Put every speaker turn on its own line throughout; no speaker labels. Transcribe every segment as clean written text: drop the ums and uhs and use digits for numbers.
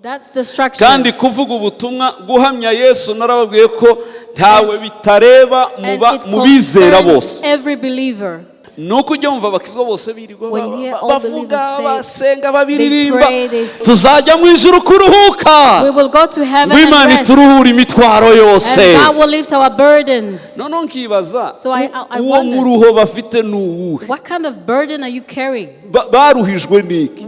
That's destruction.
Kandi kuvuga ubutumwa, guhamya Yesu, narababwiye ko ntawe bitareba
And
muba
it
mu bizera
concerns
bose.
every believer.
Ni uko ujya wumva abakizwa bose birirwa
When you hear all
bavuga,
believers say,
basenga, babiririmba,
pray, they sing.
tuzajya mu ijuru kuruhuka,
We will go to heaven
ngo
and
Imana
rest.
ituruhure imitwaro yose.
And God will lift our burdens.
Noneho nkibaza,
So I
uwo
wonder,
muruho bafite ni uwuhe?
what kind of burden are you carrying?
Baruhijwe n'iki?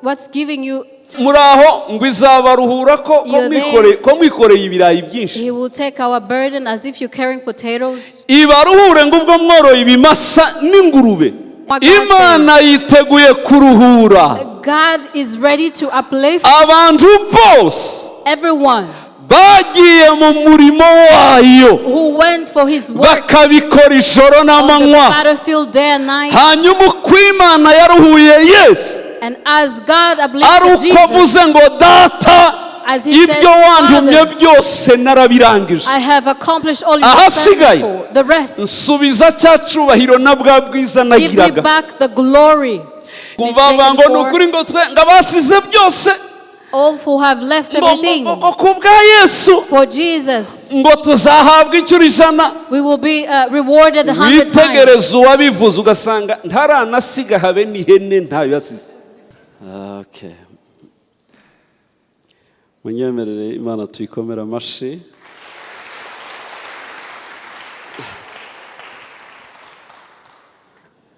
What's giving you?
Muri aho ngo izabaruhura ko
You're there.
ko mwikoreye ibirayi byinshi.
He will take our burden as if you're carrying potatoes.
Ibaruhure ngo ubwo mworoye ibimasa n'ingurube.
What God
Imana yiteguye kuruhura
God is ready to uplift
abantu bose
everyone
bagiye mu murimo wayo,
who went for his work
bakabikora ijoro
on the
n'amanywa.
battlefield day and night.
Hanyuma uko Imana yaruhuye Yesu,
And as God
ari
uplifted
uko avuze
Jesus,
ngo: "Data,
as he said,
ibyo wantumye
'Father,
byose narabirangije.
I have accomplished all you have sent me
Ahasigaye,
for.' The rest,
nsubiza cya cyubahiro na bwa bwiza
give me
nagiraga."
back the glory.
Kumva bavuga ngo ni ukuri ngo twe ngo abasize byose,
All who have left
ngo
everything
ngo ku bwa Yesu,
for Jesus,
ngo tuzahabwa inshuro 100.
we will be rewarded 100 times.
Witegereza uwabivuze, ugasanga ntaranasiga habe n'ihene, ntayo yasize. Okay. Munyemerere Imana tuyikomere amashyi.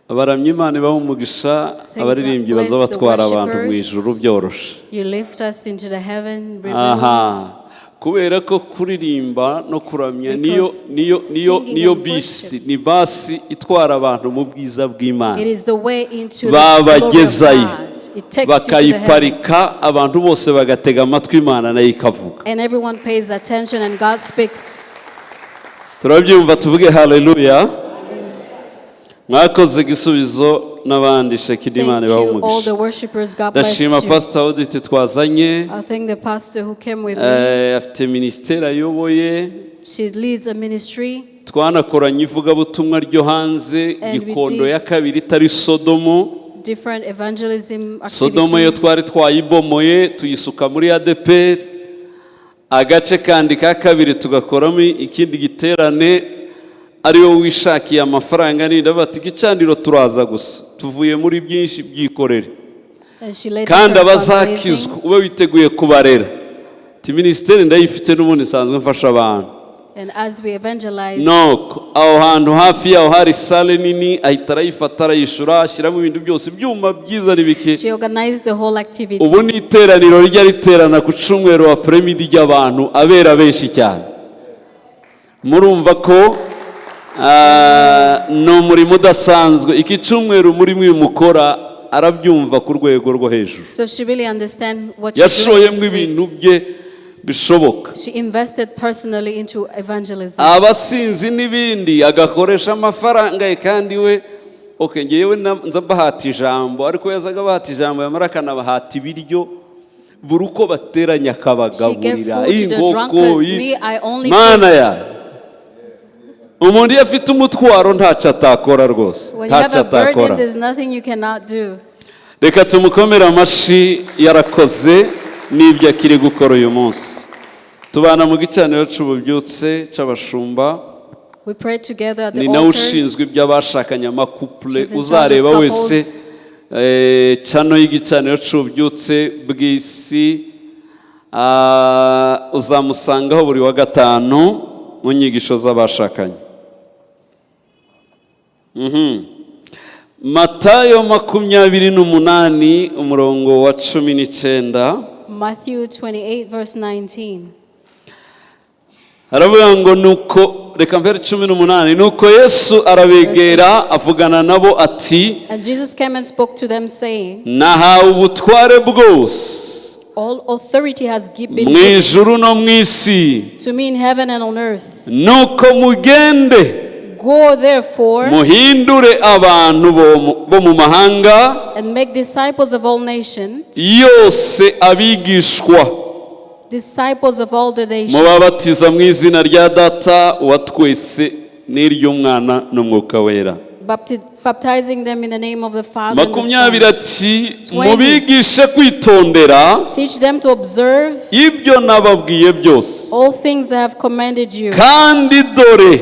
Abaramyi, Imana ibaha umugisha.
Thank
Abaririmbyi
God bless
baza
the
batwara abantu mu
worshipers.
ijuru byoroshe.
You lift us into the heaven.
Aha, kubera ko kuririmba no kuramya niyo
Because
niyo
singing
niyo
and
bisi,
worship,
ni basi itwara abantu mu bwiza bw'Imana.
it is the way into the glory of
Babagezayo,
God. It takes you to the heaven.
bakayiparika, abantu bose bagatega amatwi, Imana nayo ikavuga.
And everyone pays attention and God speaks.
Turabyumva, tuvuge haleluya. Mwakoze igisubizo n'abandi shekidi.
Thank
Imana ibahe
you, all
umugisha.
the worshipers. God bless
Ndashima
you.
Pastor Audit twazanye.
I thank the pastor who came with me.
Afite minisiteri ayoboye.
She leads a ministry.
Twanakoranye ivugabutumwa ryo hanze,
And we
Gikondo
did
ya kabiri itari Sodomo.
different evangelism
Sodomo yo twari
activities.
twayibomoye, tuyisuka muri ADEPR. Agace kandi ka kabiri tugakoramo ikindi giterane, ariwo wishakiye amafaranga n'indi, bati igicaniro turaza gusa, tuvuye muri byinshi, byikorere.
And she led
Kandi
her
abazakizwa
fundraising.
ube witeguye kubarera. Ati minisiteri ndayifite n'ubundi nsanzwe mfasha abantu.
And as we evangelize,
Nuko aho hantu hafi yaho hari salle nini, ahita arayifata, arayishura, ashyiramo ibintu byose, ibyuma byiza n'ibiki.
she organized the whole activity.
Ubu ni iteraniro rijya riterana ku cyumweru wa premidi ry'abantu abera benshi cyane. Murumva ko ni umurimo udasanzwe. Iki cyumweru muri mwe mukora, arabyumva ku rwego rwo hejuru.
So she really understands what she's doing
Yashoyemo
this week.
ibintu bye bishoboka.
She invested personally into evangelism.
Abasinzi n'ibindi, agakoresha amafaranga ye. Kandi we, okay, ngewe nza mbahata ijambo, ariko yazaga abahata ijambo, yamara akanabahata ibiryo buri uko bateranya, akabagaburira
She gave food to the
inkoko.
drunkards. Me, I only
Mana
preached.
ya umuntu iyo afite umutwaro ntacyo atakora rwose.
When you have
Ntacyo
a burden,
atakora.
there's nothing you cannot do.
Reka tumukomere amashyi, yarakoze n'ibyo akiri gukora uyu munsi. Tubana mu gicaniro cy'ububyutse cy'abashumba.
We pray together at the
Ni nawe
altars.
ushinzwe iby'abashakanye, ama couple.
She's in charge
Uzareba
of
wese
couples.
Channel y'igicaniro cy'ububyutse bw'isi, uzamusangaho buri wa gatanu mu nyigisho z'abashakanye. Matayo 28, umurongo wa 19.
Matthew 28, verse 19.
Haravuga ngo nuko, reka mbere 18: "Nuko Yesu arabegera, avugana nabo ati:
And Jesus came and spoke to them, saying,
Nahawe ubutware bwose
All authority has been
mu
given
ijuru no mu isi.
to me in heaven and on earth.
Nuko mugende,
Go therefore
muhindure abantu bo mu mahanga
and make disciples of all nations,
yose abigishwa,
disciples of all the nations,
mubabatiza mu izina rya Data wa twese n'iry'Umwana n'Umwuka Wera."
Baptizing them in the name of the Father and the
20
Son.
Ati mubigishe kwitondera
Teach them to observe
ibyo nababwiye byose,
all things I have commanded you.
kandi dore,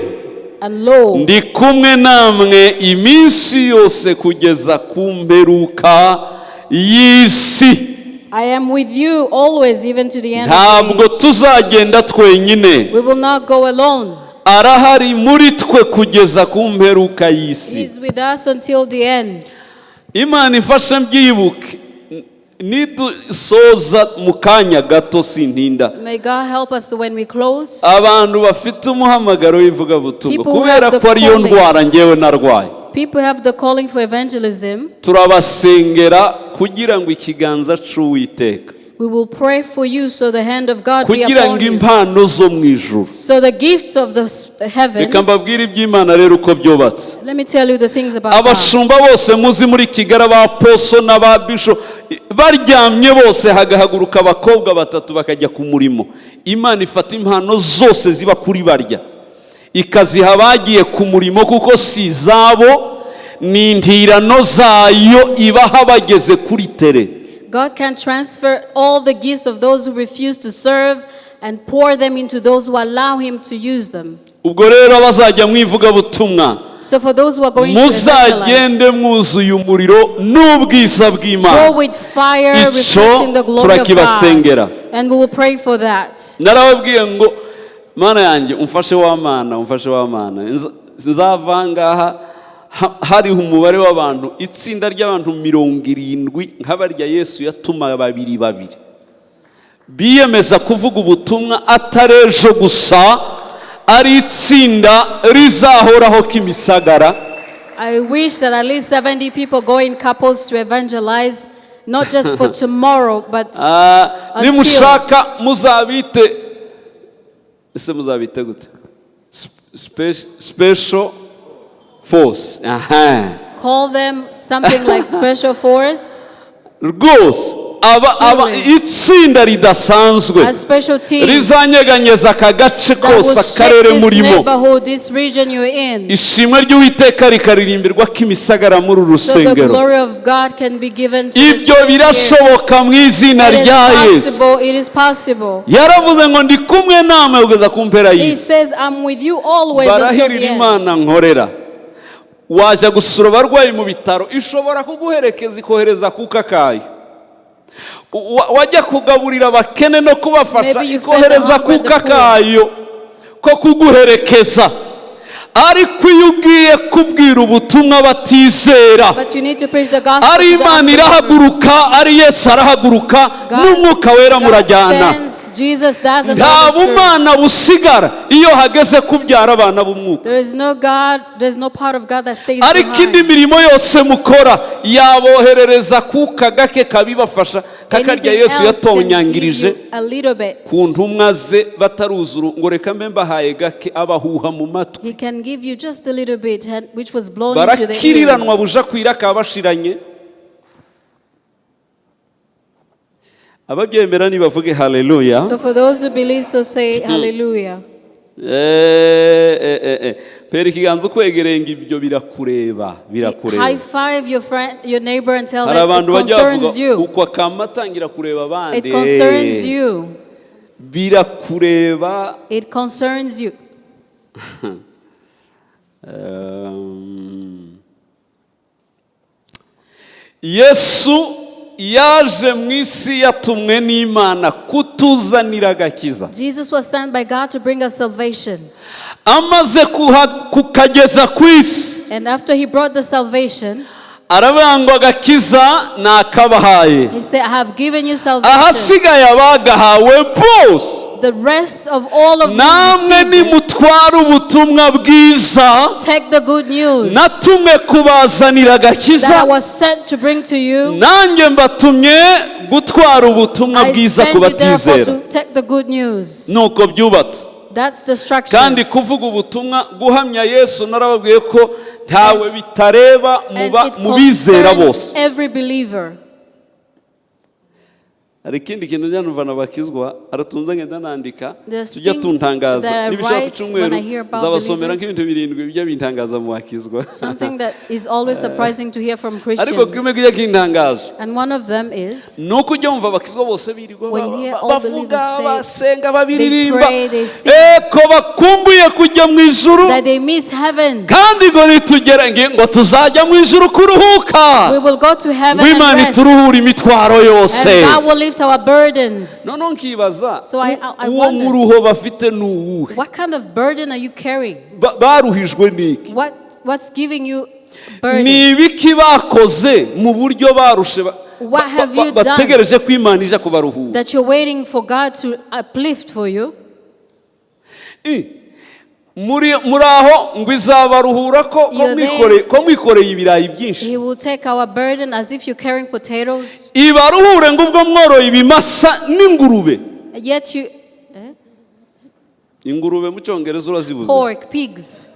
And lo,
ndi kumwe namwe iminsi yose kugeza ku mperuka y'isi.
I am with you always, even to the end of the
Ntabwo
age.
tuzagenda twenyine.
We will not go alone.
Arahari muri twe kugeza ku mperuka
He
y'isi.
is with us until the end.
Imana ifashe mbyibuke nidusoza mu kanya gato, sintinda.
May God help us when we close.
Abantu bafite umuhamagaro w'ivugabutumwa,
People who
kubera
have the
ko ariyo
calling.
ndwara ngewe narwaye,
People have the calling for evangelism.
Turabasengera kugira ngo ikiganza c'Uwiteka,
We will pray for you so the hand of God be
kugira
upon
ngo
you.
impano zo mu ijuru.
So the gifts of the heavens.
Reka mbabwire iby'Imana rero uko byubatse.
Let me tell you the things about God.
Abashumba bose muzi muri Kigali, abaposo n'ababisho, baryamye bose hagahaguruka abakobwa batatu bakajya ku murimo, Imana ifata impano zose ziba kuri barya ikaziha abagiye ku murimo, kuko si izabo, ni intirano zayo ibaha bageze kuri terrain.
God can transfer all the gifts of those who refuse to serve and pour them into those who allow Him to use them.
Ubwo rero abazajya mu ivugabutumwa,
So for those who are going to evangelize,
muzagende mwuzuye umuriro n'ubwiza
go
bw'Imana.
with fire
Icyo
reflecting the glory of
turakibasengera.
God. And we will pray for that.
Narababwiye ngo Mana yanjye umfashe, wa Mana umfashe, wa Mana nzava ngaha hariho umubare w'abantu, itsinda ry'abantu 70 nk'abarya Yesu yatuma babiri babiri, biyemeza kuvuga ubutumwa, atari ejo gusa, ari itsinda rizahoraho Kimisagara.
I wish that at least 70 people go in couples to evangelize, not just for tomorrow, but until.
Nimushaka muzabite, ese muzabite gute? Special force, aha.
Call them something like special force,
Rwose aba
Truly.
Itsinda ridasanzwe
a special team
rizanyeganyeza aka gace
that will
kose,
shake
akarere
this
murimo,
neighborhood, this region you're in.
Ishimwe ry'Uwiteka rikaririmbirwa Kimisagara muri uru
So the
rusengero.
glory of God can be given to the
Ibyo
church here.
birashoboka mu izina
It is
rya Yesu.
possible. It is possible.
Yaravuze ngo ndi kumwe namwe kugeza ku mpera
He
y'isi.
says, "I'm with you always until the
Barahirira
end."
Imana nkorera. Wajya gusura abarwayi mu bitaro, ishobora kuguherekeza, ikohereza kuka kayo. Wajya kugaburira abakene no kubafasha,
Maybe you fed the
ikohereza
hungry and the
kuka
poor.
Kayo ko kuguherekeza. Ariko iyo ugiye kubwira ubutumwa batizera,
But you need to preach the gospel
ari
to the
Imana
unbelievers.
irahaguruka, ari Yesu arahaguruka, n'Umwuka Wera
God
murajyana.
sends, Jesus does, and the
Nta
Holy Spirit.
bumana busigara iyo hageze kubyara abana b'umwuka.
There is no God, there is no part of God that stays
Ariko indi
behind.
mirimo yose mukora yaboherereza kuka gake kabibafasha, kakarya
Anything
Yesu
else can give
yatonyangirije
you a little bit.
ku ntumwa ze bataruzura, ngo reka mbe mbahaye gake, abahuha mu matwi.
He can give you just a little bit, and which was blown into the
Barakiriranwa
ears.
buja kwira kabashiranye. Ababyemera nibavuge haleluya.
So for those who believe, so say hallelujah.
Pera ikiganza ukwegereye ngo ibyo birakureba, birakureba.
High five your friend, your neighbor, and tell
Hari
them it
abantu bajya bavuga
concerns you.
uko akama atangira kureba abandi.
It concerns you.
Birakureba.
It concerns you.
Yesu yaje mu isi yatumwe n'Imana kutuzanira agakiza.
Jesus was sent by God to bring us salvation.
Amaze kukageza ku isi,
And after he brought the salvation,
aravuga ngo agakiza nakabahaye,
he said, "I have given you salvation."
ahasigaye abagahawe bose,
The rest of all of you
namwe
received it.
nimutware ubutumwa bwiza
Take the good news
natumwe kubazanira agakiza.
That I was sent to bring to you.
Nanjye mbatumye gutwara ubutumwa
I
bwiza
send
ku
you therefore
batizera.
to take the good news.
Nuko byubatse.
That's the structure.
Kandi kuvuga ubutumwa, guhamya Yesu, narababwiye ko ntawe bitareba
And it
mu bizera
concerns
bose.
every believer.
Hari ikindi kintu njya numva nabakizwa aratunze ngenda nandika
There's
tujya
things
tuntangaza
that I
nibishaka ku
write
cyumweru
when I hear about
nzabasomera
believers.
Nk'ibintu birindwi bijya bintangaza mu bakizwa.
Something that is always surprising to hear from
Ariko
Christians.
kimwe kijya kintangaza
And one of them is
ni uko ujya wumva abakizwa bose birirwa
when you hear all
bavuga
believers say,
basenga babiririmba
pray, they sing.
Eko bakumbuye kujya mu ijuru
that they miss heaven.
Kandi ngo nitugera ngo tuzajya mu ijuru kuruhuka
We will go to heaven
ngo
and
Imana
rest.
ituruhure imitwaro yose.
And God will lift our burdens.
Noneho nkibaza
So I
uwo
wonder-
muruho bafite ni uwuhe?
What kind of burden are you carrying?
Baruhijwe n'iki?
What's giving you burden?
Ni ibiki bakoze mu buryo barushe
What have you done
bategereje ko Imana ija kubaruhura?
that you're waiting for God to uplift for you?
Muri aho ngo izabaruhura ko
You're there.
ko mwikoreye ibirayi byinshi.
He will take our burden as if you're carrying potatoes.
Ibaruhure ngo ubwo mworoye ibimasa n'ingurube.
Yet you, eh?
Ingurube mu cyongereza urazibuze.
Pork, pigs.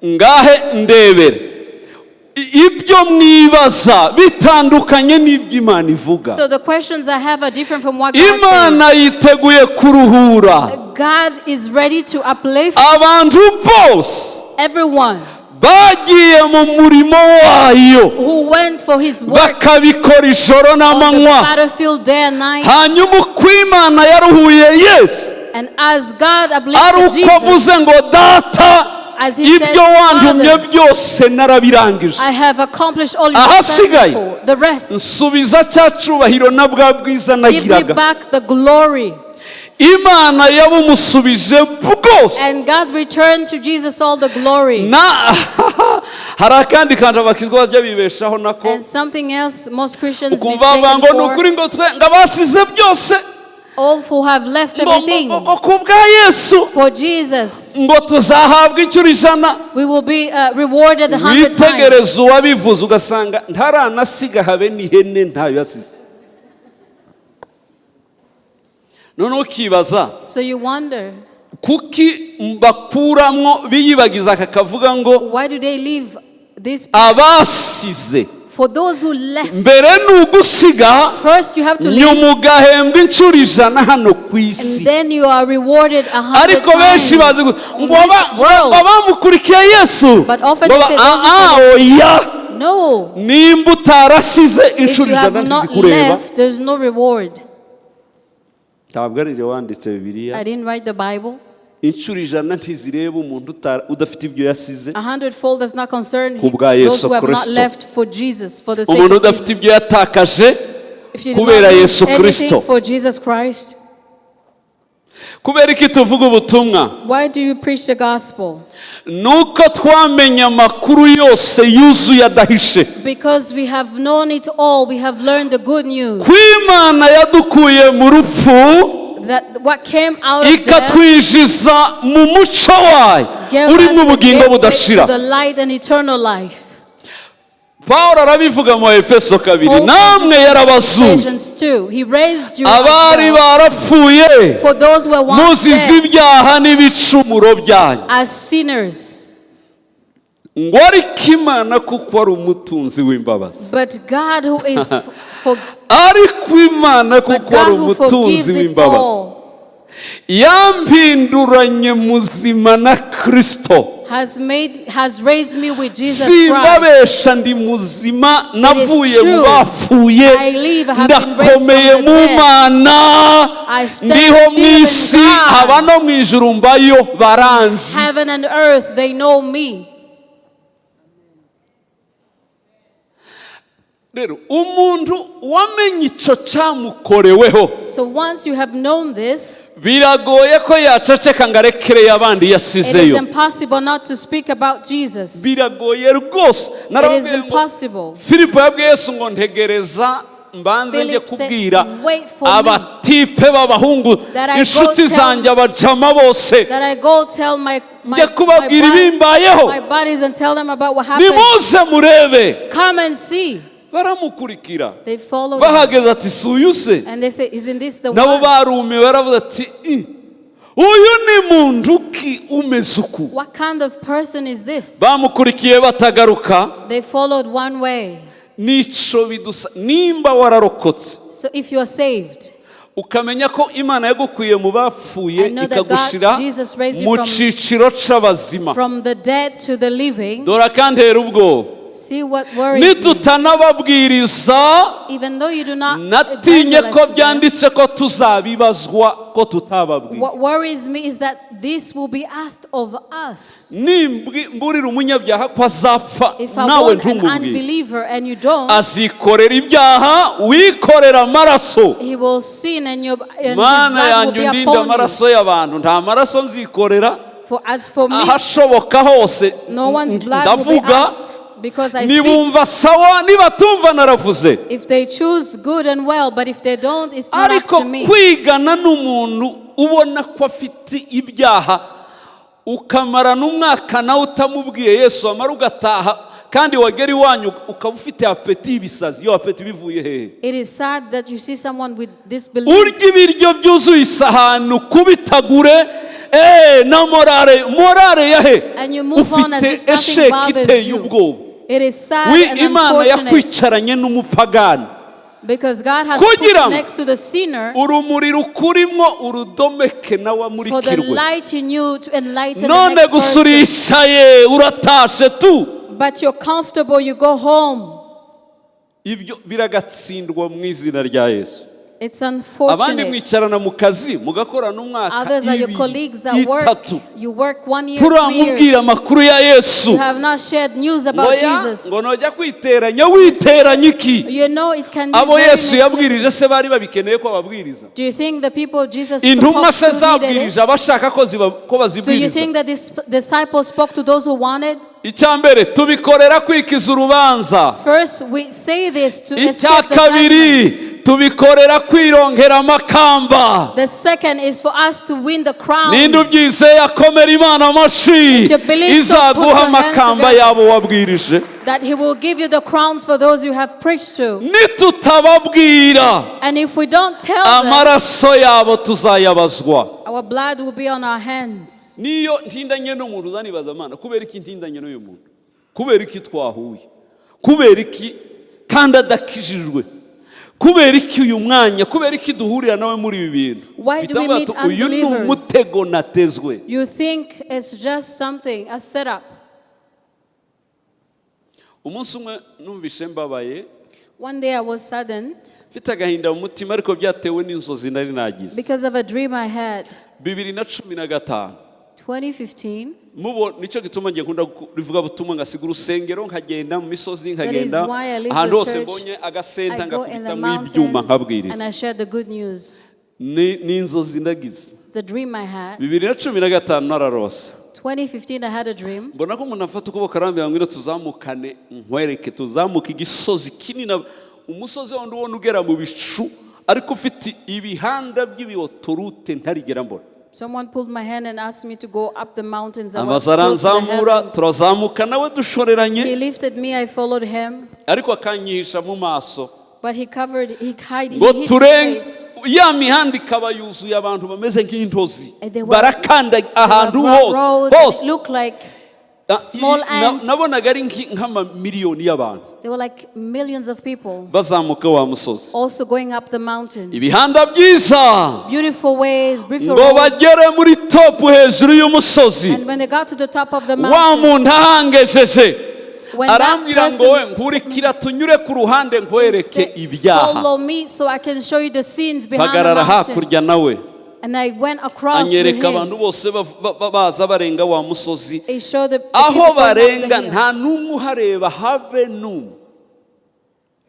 Ngahe ndebere ibyo mwibaza bitandukanye n'ibyo ivuga.
So the questions I have are different from what God says.
Imana yiteguye kuruhura
God is ready to uplift
abantu bose
everyone
bagiye mu murimo wayo
who went for his work
bakabikora ijoro
on the
n'amanywa
battlefield day and night.
hanyuma uko Imana yaruhuye Yesu
And as God
ari
uplifted
uko
Jesus,
avuze ngo Data
as he said,
ibyo wantumye
"Father,
byose narabirangije
I have accomplished all you have sent me
Ahasigaye,
for." The rest,
nsubiza cya cyubahiro na bwa bwiza
give me
nagiraga.
Back the glory.
Imana yabumusubije bwose.
And God returned to Jesus all the glory.
Na hari akandi kantu abakizwa bajya bibeshaho nako
And something else most Christians
ukumva bavuga
mistaken
ngo ni
for,
ukuri ngo twe ngo abasize byose
all who have left
ngo
everything
ngo ku bwa Yesu
for Jesus,
ngo tuzahabwa inshuro 100.
We will be rewarded 100 times.
Witegereza uwabivuze ugasanga ntaranasiga habe n'ihene ntayo yasize noneho ukibaza
So you wonder,
kuki bakuramwo biyibagiza aka kavuga ngo
why do they leave this?
Abasize
For those who left,
mbere ni ugusiga
first you have to leave,
nyuma ugahembwa inshuro 100 hano ku isi.
And then you are rewarded 100
Ariko benshi
times
bazi
on
ngo
this
ngo
world.
abamukurikiye Yesu
But often
ngo
they say those who
"Ah,
follow-
oya
No,
nimba utarasize
if
inshuro
you have
100
not
ntizikureba.
left, there's no reward.
Ntabwo ari wanditse Bibiliya.
I didn't write the Bible.
Inshuro 100 ntizireba umuntu udafite ibyo yasize
A hundredfold does not concern
ku bwa
those
Yesu
who have not
Kristo.
left for Jesus, for the sake
Umuntu
of
udafite
Jesus.
ibyo yatakaje
If you did
kubera
not lose
Yesu
anything
Kristo.
for Jesus Christ,
Kubera iki tuvuga ubutumwa?
Why do you preach the gospel?
Nuko twamenye amakuru yose yuzuye adahishe
Because we have known it all, we have learned the good news
ko Imana yadukuye mu rupfu
that what came out of death
ikatwinjiza mu muco wayo
gave
urimo
us the
ubugingo
gateway
budashira.
to the light and eternal life.
Pawulo arabivuga mu Efeso 2
Paul
namwe
says in
yarabazuye
Ephesians 2, he raised you as
abari
well.
Barapfuye
For those who were once
muzize
dead
ibyaha n'ibicumuro byanyu
as sinners.
Ngo ariko Imana kuko ari umutunzi w'imbabazi
But God who is for,
ariko Imana
but
kuko ari
God who
umutunzi
forgives it
w'imbabazi
all
yampinduranye muzima na Kristo.
has raised me with Jesus Christ.
Simbabesha ndi muzima navuye mu
True.
bapfuye
I live, I have been raised from
ndakomeye
the
mu
dead.
Mana
I stand
ndiho mu
still in
isi
God.
haba no mu ijuru mbayo baranzi.
Heaven and earth, they know me.
Rero umuntu wamenye icyo cyamukoreweho
So once you have known this,
biragoye ko yaceceka ngo arekereye abandi
it is
yasizeyo.
Impossible not to speak about Jesus.
Biragoye rwose.
It is
Narababwiye ngo
impossible.
Filipo yabwiye Yesu ngo ntegereza mbanze njye
Philip said,
kubwira
"Wait for me
abatipe b'abahungu
that I go
inshuti zanjye abajama bose
that I go tell my,
njye kubabwira ibimbayeho
my buddies and tell them about what happened.
nimuze murebe."
Come and see."
Baramukurikira
They followed him.
bahageze ati si uyu se?
And they say, "Isn't this the
Nabo
one?"
barumiwe baravuze ati "I, uyu ni muntu ki umeze uku?"
What kind of person is this?
Bamukurikiye batagaruka.
They followed one way.
Nico bidusa nimba wararokotse
So if you are saved,
ukamenya ko Imana yagukuye mu bapfuye,
and know that God,
ikagushira
Jesus raised you
mu ciciro c'abazima,
from the dead to the living,
dore akantera ubwoba,
see what worries me.
Nitutanababwiriza,
Even though you do not
natinye
evangelize
ko
to them,
byanditse ko tuzabibazwa ko tutababwiye.
what worries me is that this will be asked of us.
Nimburira umunyabyaha ko azapfa,
If I
nawe
warn an
ntumubwire,
unbeliever and you don't,
azikorera ibyaha, wikorera amaraso.
He will sin and his
Mana
blood will
yanjye,
be
undinde
upon you.
amaraso y'abantu. Nta maraso nzikorera.
For as for me,
Ahashoboka hose
no one's blood will be
ndavuga.
asked because I speak.
Nibumva sawa, nibatumva naravuze.
If they choose, good and well, but if they don't, it's not up
Ariko
to me.
kwigana n'umuntu ubona ko afite ibyaha, ukamarana umwaka nawe utamubwiye Yesu, wamara ugataha, kandi wagera iwanyu ukaba ufite appétit y'ibisazi, iyo appétit bivuye hehe?
It is sad that you see someone with this belief
Urya ibiryo byuzuye isahani, ukubitagure na morale, morale ya he?
and you move on as
Ufite
if nothing
échec
bothers
iteye
you.
ubwoba.
It is sad
Wi
and
Imana
unfortunate
yakwicaranye n'umupagani
because God has put
kugira
you
ngo
next to the sinner
urumuri rukurimwo urudomeke nawe
for the
amurikirwe.
Light in you to enlighten the
None
next
gusa
person.
uricaye, uratashe tu.
But you're comfortable, you go home.
Ibyo biragatsindwa mu izina rya Yesu.
It's
Abandi
unfortunate.
Mwicarana mu kazi, mugakorana umwaka,
Others are your
2,
colleagues at work.
3,
You work one year, 3
turamubwira
years.
amakuru ya Yesu.
You have not shared news
Ngo
about
ya
Jesus.
ngo nojya kwiteranya, witeranya iki?
You know it can be
Abo
very
Yesu
misleading.
yabwirije se bari babikeneye ko babwiriza?
Do you think the people Jesus
Intumwa
spoke
se
to needed it?
zabwirije abashaka ko ko
Do you
bazibwiriza?
think that the disciples spoke to those who wanted?
Icya mbere, tubikorera kwikiza urubanza.
First, we say this to
Icya
escape the judgment.
kabiri, tubikorera kwironkera amakamba.
The second is for us to win the crowns.
Ninde ubyizeye akomera Imana amashyi?
If you believe so, put
Izaguha
your hands
amakamba
together.
yabo wabwirije.
That he will give you the crowns for those you have preached to.
Nitutababwira,
And if we don't tell them,
amaraso yabo tuzayabazwa.
Our blood will be on our hands.
Niyo ntindanye n'umuntu, uzanibaza: Mana, kubera iki ntindanye n'uyu muntu? Kubera iki twahuye? Kubera iki kandi adakijijwe? Kubera iki uyu mwanya? Kubera iki duhurira nawe muri ibi bintu?
Why do we
Mpita mvuga
meet
ati, uyu ni
unbelievers?
Umutego natezwe.
You think it's just something, a setup.
Umunsi umwe numvishe mbabaye,
One day I was saddened
mfite agahinda mu mutima, ariko byatewe n'inzozi nari nagize.
Because of a dream I had.
2015.
2015.
Mubo nicyo gituma ngiye nkunda rivuga butumwa, ngasiga urusengero, nkagenda mu misozi,
That is
nkagenda
why I leave
ahantu
the
hose
church.
mbonye agasenta,
I go in the
ngakubitamo ibyuma,
mountains and
nkabwiriza.
I share the good news.
Ni inzozi ndagize.
It's a dream I had.
2015 nararose.
2015, I had a dream.
Mbona ko umuntu afata ukuboko, arambwira ngo ngwino tuzamukane, nkwereke, tuzamuke igisozi kinini, umusozi wundi ubona ugera mu bicu, ariko ufite ibihanda by'ibiautorute ntarigera mbona.
Someone pulled my hand and asked me to go up the mountains that were
Amazu
close to the
aranzamura,
heavens.
Turazamuka nawe dushoreranye,
He lifted me, I followed him,
ariko akanyihisha mu maso.
But he covered, he hid, he
Ngo
hid his
turenge
face.
Ya mihanda ikaba yuzuye abantu bameze nk'intozi,
And there were-
barakanda
There
ahantu
were
hose
roads and
hose.
it looked like
Ah,
small ants.
Nabonaga ari nk'amamiliyoni y'abantu
There were like millions of people
bazamuka wa musozi,
also going up the mountain.
Ibihanda byiza.
Beautiful ways, beautiful
Ngo
roads.
Bagere muri top, hejuru y'umusozi,
And when they got to the top of the
wa
mountain,
muntu ahangejeje
when that
arambwira ngo
person
we nkurikira tunyure ku ruhande nkwereke
said,
ibyaha.
"Follow me so I can show you the scenes behind the
Mpagarara
mountain."
hakurya nawe,
And I went across with
anyereka
him.
Abantu bose baza barenga wa musozi.
He showed the
Aho
people going up the
barenga
hill.
nta n'umwe uhareba, habe n'umwe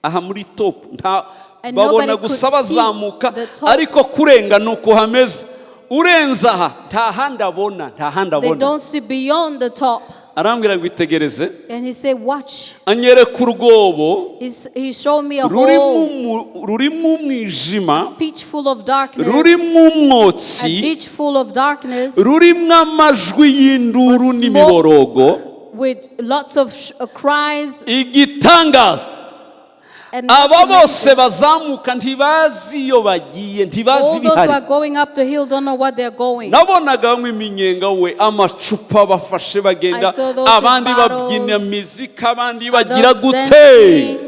aha muri top nta
And
babona
nobody
gusa
could see
bazamuka,
the top.
Ariko kurenga ni uko hameze, urenze aha nta handi abona, nta handi
They
abona.
don't see beyond the top.
Arambwira ngo itegereze.
And he said, "Watch."
Anyereka urwobo
He showed me a
rurimo
hole,
rurimo umwijima,
pitch full of darkness,
rurimo
a
umwotsi,
ditch full of darkness,
rurimo amajwi y'induru
Smoke.
N'imiborogo.
With lots of cries.
Igitangaza,
And
aba bose bazamuka ntibazi iyo bagiye, ntibazi
all those who
ibihari.
Are going up the hill don't know what they're going.
Nabonaga banywa iminyenga we, amacupa bafashe bagenda,
I saw those with
abandi
bottles,
babyina mizika, abandi bagira
Those
gute,
dancing.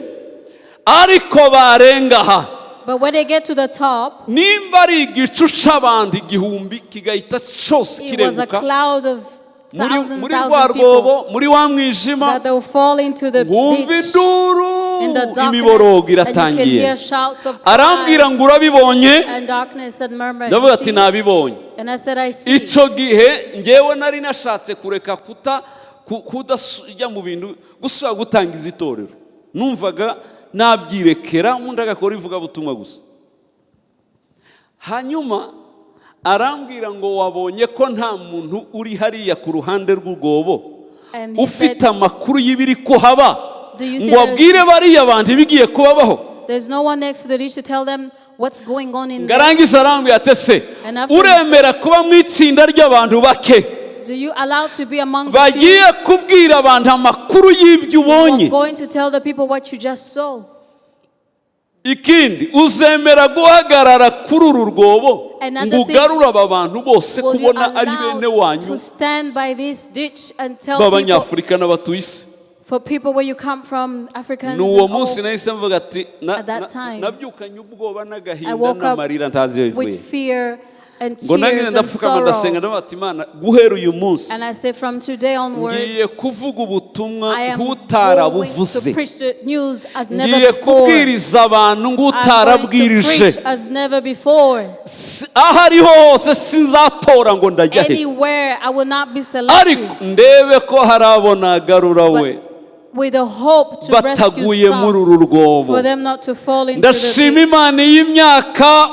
Ariko barenga aha,
But when they get to the top,
Nimba ari igicu c'abantu igihumbi kigahita cyose
it was a
kirenguka
cloud of
muri
thousand,
muri rwa
thousand
rwobo
people
muri wa mwijima
that they will fall into the
nkumva
ditch
induru
in the
imiborogo
darkness, and you can
iratangiye.
hear shouts of
Arambwira
cries
ngo urabibonye?
and darkness and murmur.
Ndavuga
"You
ati
see?"
nabibonye.
And I said, "I see."
Icyo gihe ngewe nari nashatse kureka kuta kudajya mu bintu gusubira gutangiza itorero, numvaga nabyirekera undi agakora ivugabutumwa gusa. Hanyuma arambwira ngo wabonye ko nta muntu uri hariya ku ruhande rw'urwobo
And he
ufite
said,
amakuru y'ibiri kuhaba
"Do you see
ngo abwire bariya bantu ibigiye kubabaho?
There's no one next to the ditch to tell them what's going on in there.
Ngarangiza arambwira ati ese
And after he
uremera kuba mu itsinda ry'abantu bake
Do you allow to be among the few
bagiye kubwira abantu amakuru y'ibyo
who are
ubonye?
going to tell the people what you just saw?
Ikindi, uzemera guhagarara kuri uru rwobo
Another
ngo
thing,
ugarure aba bantu bose
will you
kubona ari bene
allow
wanyu
to stand by this ditch and tell people,
b'Abanyafurika n'abatuye isi?
For people where you come from, Africans
Ni uwo
and
munsi
all,
nahise mvuga ati
At that time,
nabyukanye ubwoba
I
n'agahinda
woke up
n'amarira ntazi iyo bivuye.
with fear and
Ngo nanjye
tears and
ndapfukama ndasenga,
sorrow.
ndavuga ati Imana, guhera uyu munsi
And I say, from today
ngiye
onwards,
kuvuga ubutumwa
I am going
nk'utarabuvuze,
to preach the news as never
ngiye
before.
kubwiriza abantu
I'm going to
nk'utarabwirije.
preach as never before.
Aho ariho hose sinzatora ngo ndajya he,
Anywhere, I will not be selective.
ariko ndebe ko hari abo nagarura we
But with the hope to rescue
bataguye muri
some,
uru rwobo.
for them not to fall into the
Ndashima
ditch.
Imana y'imyaka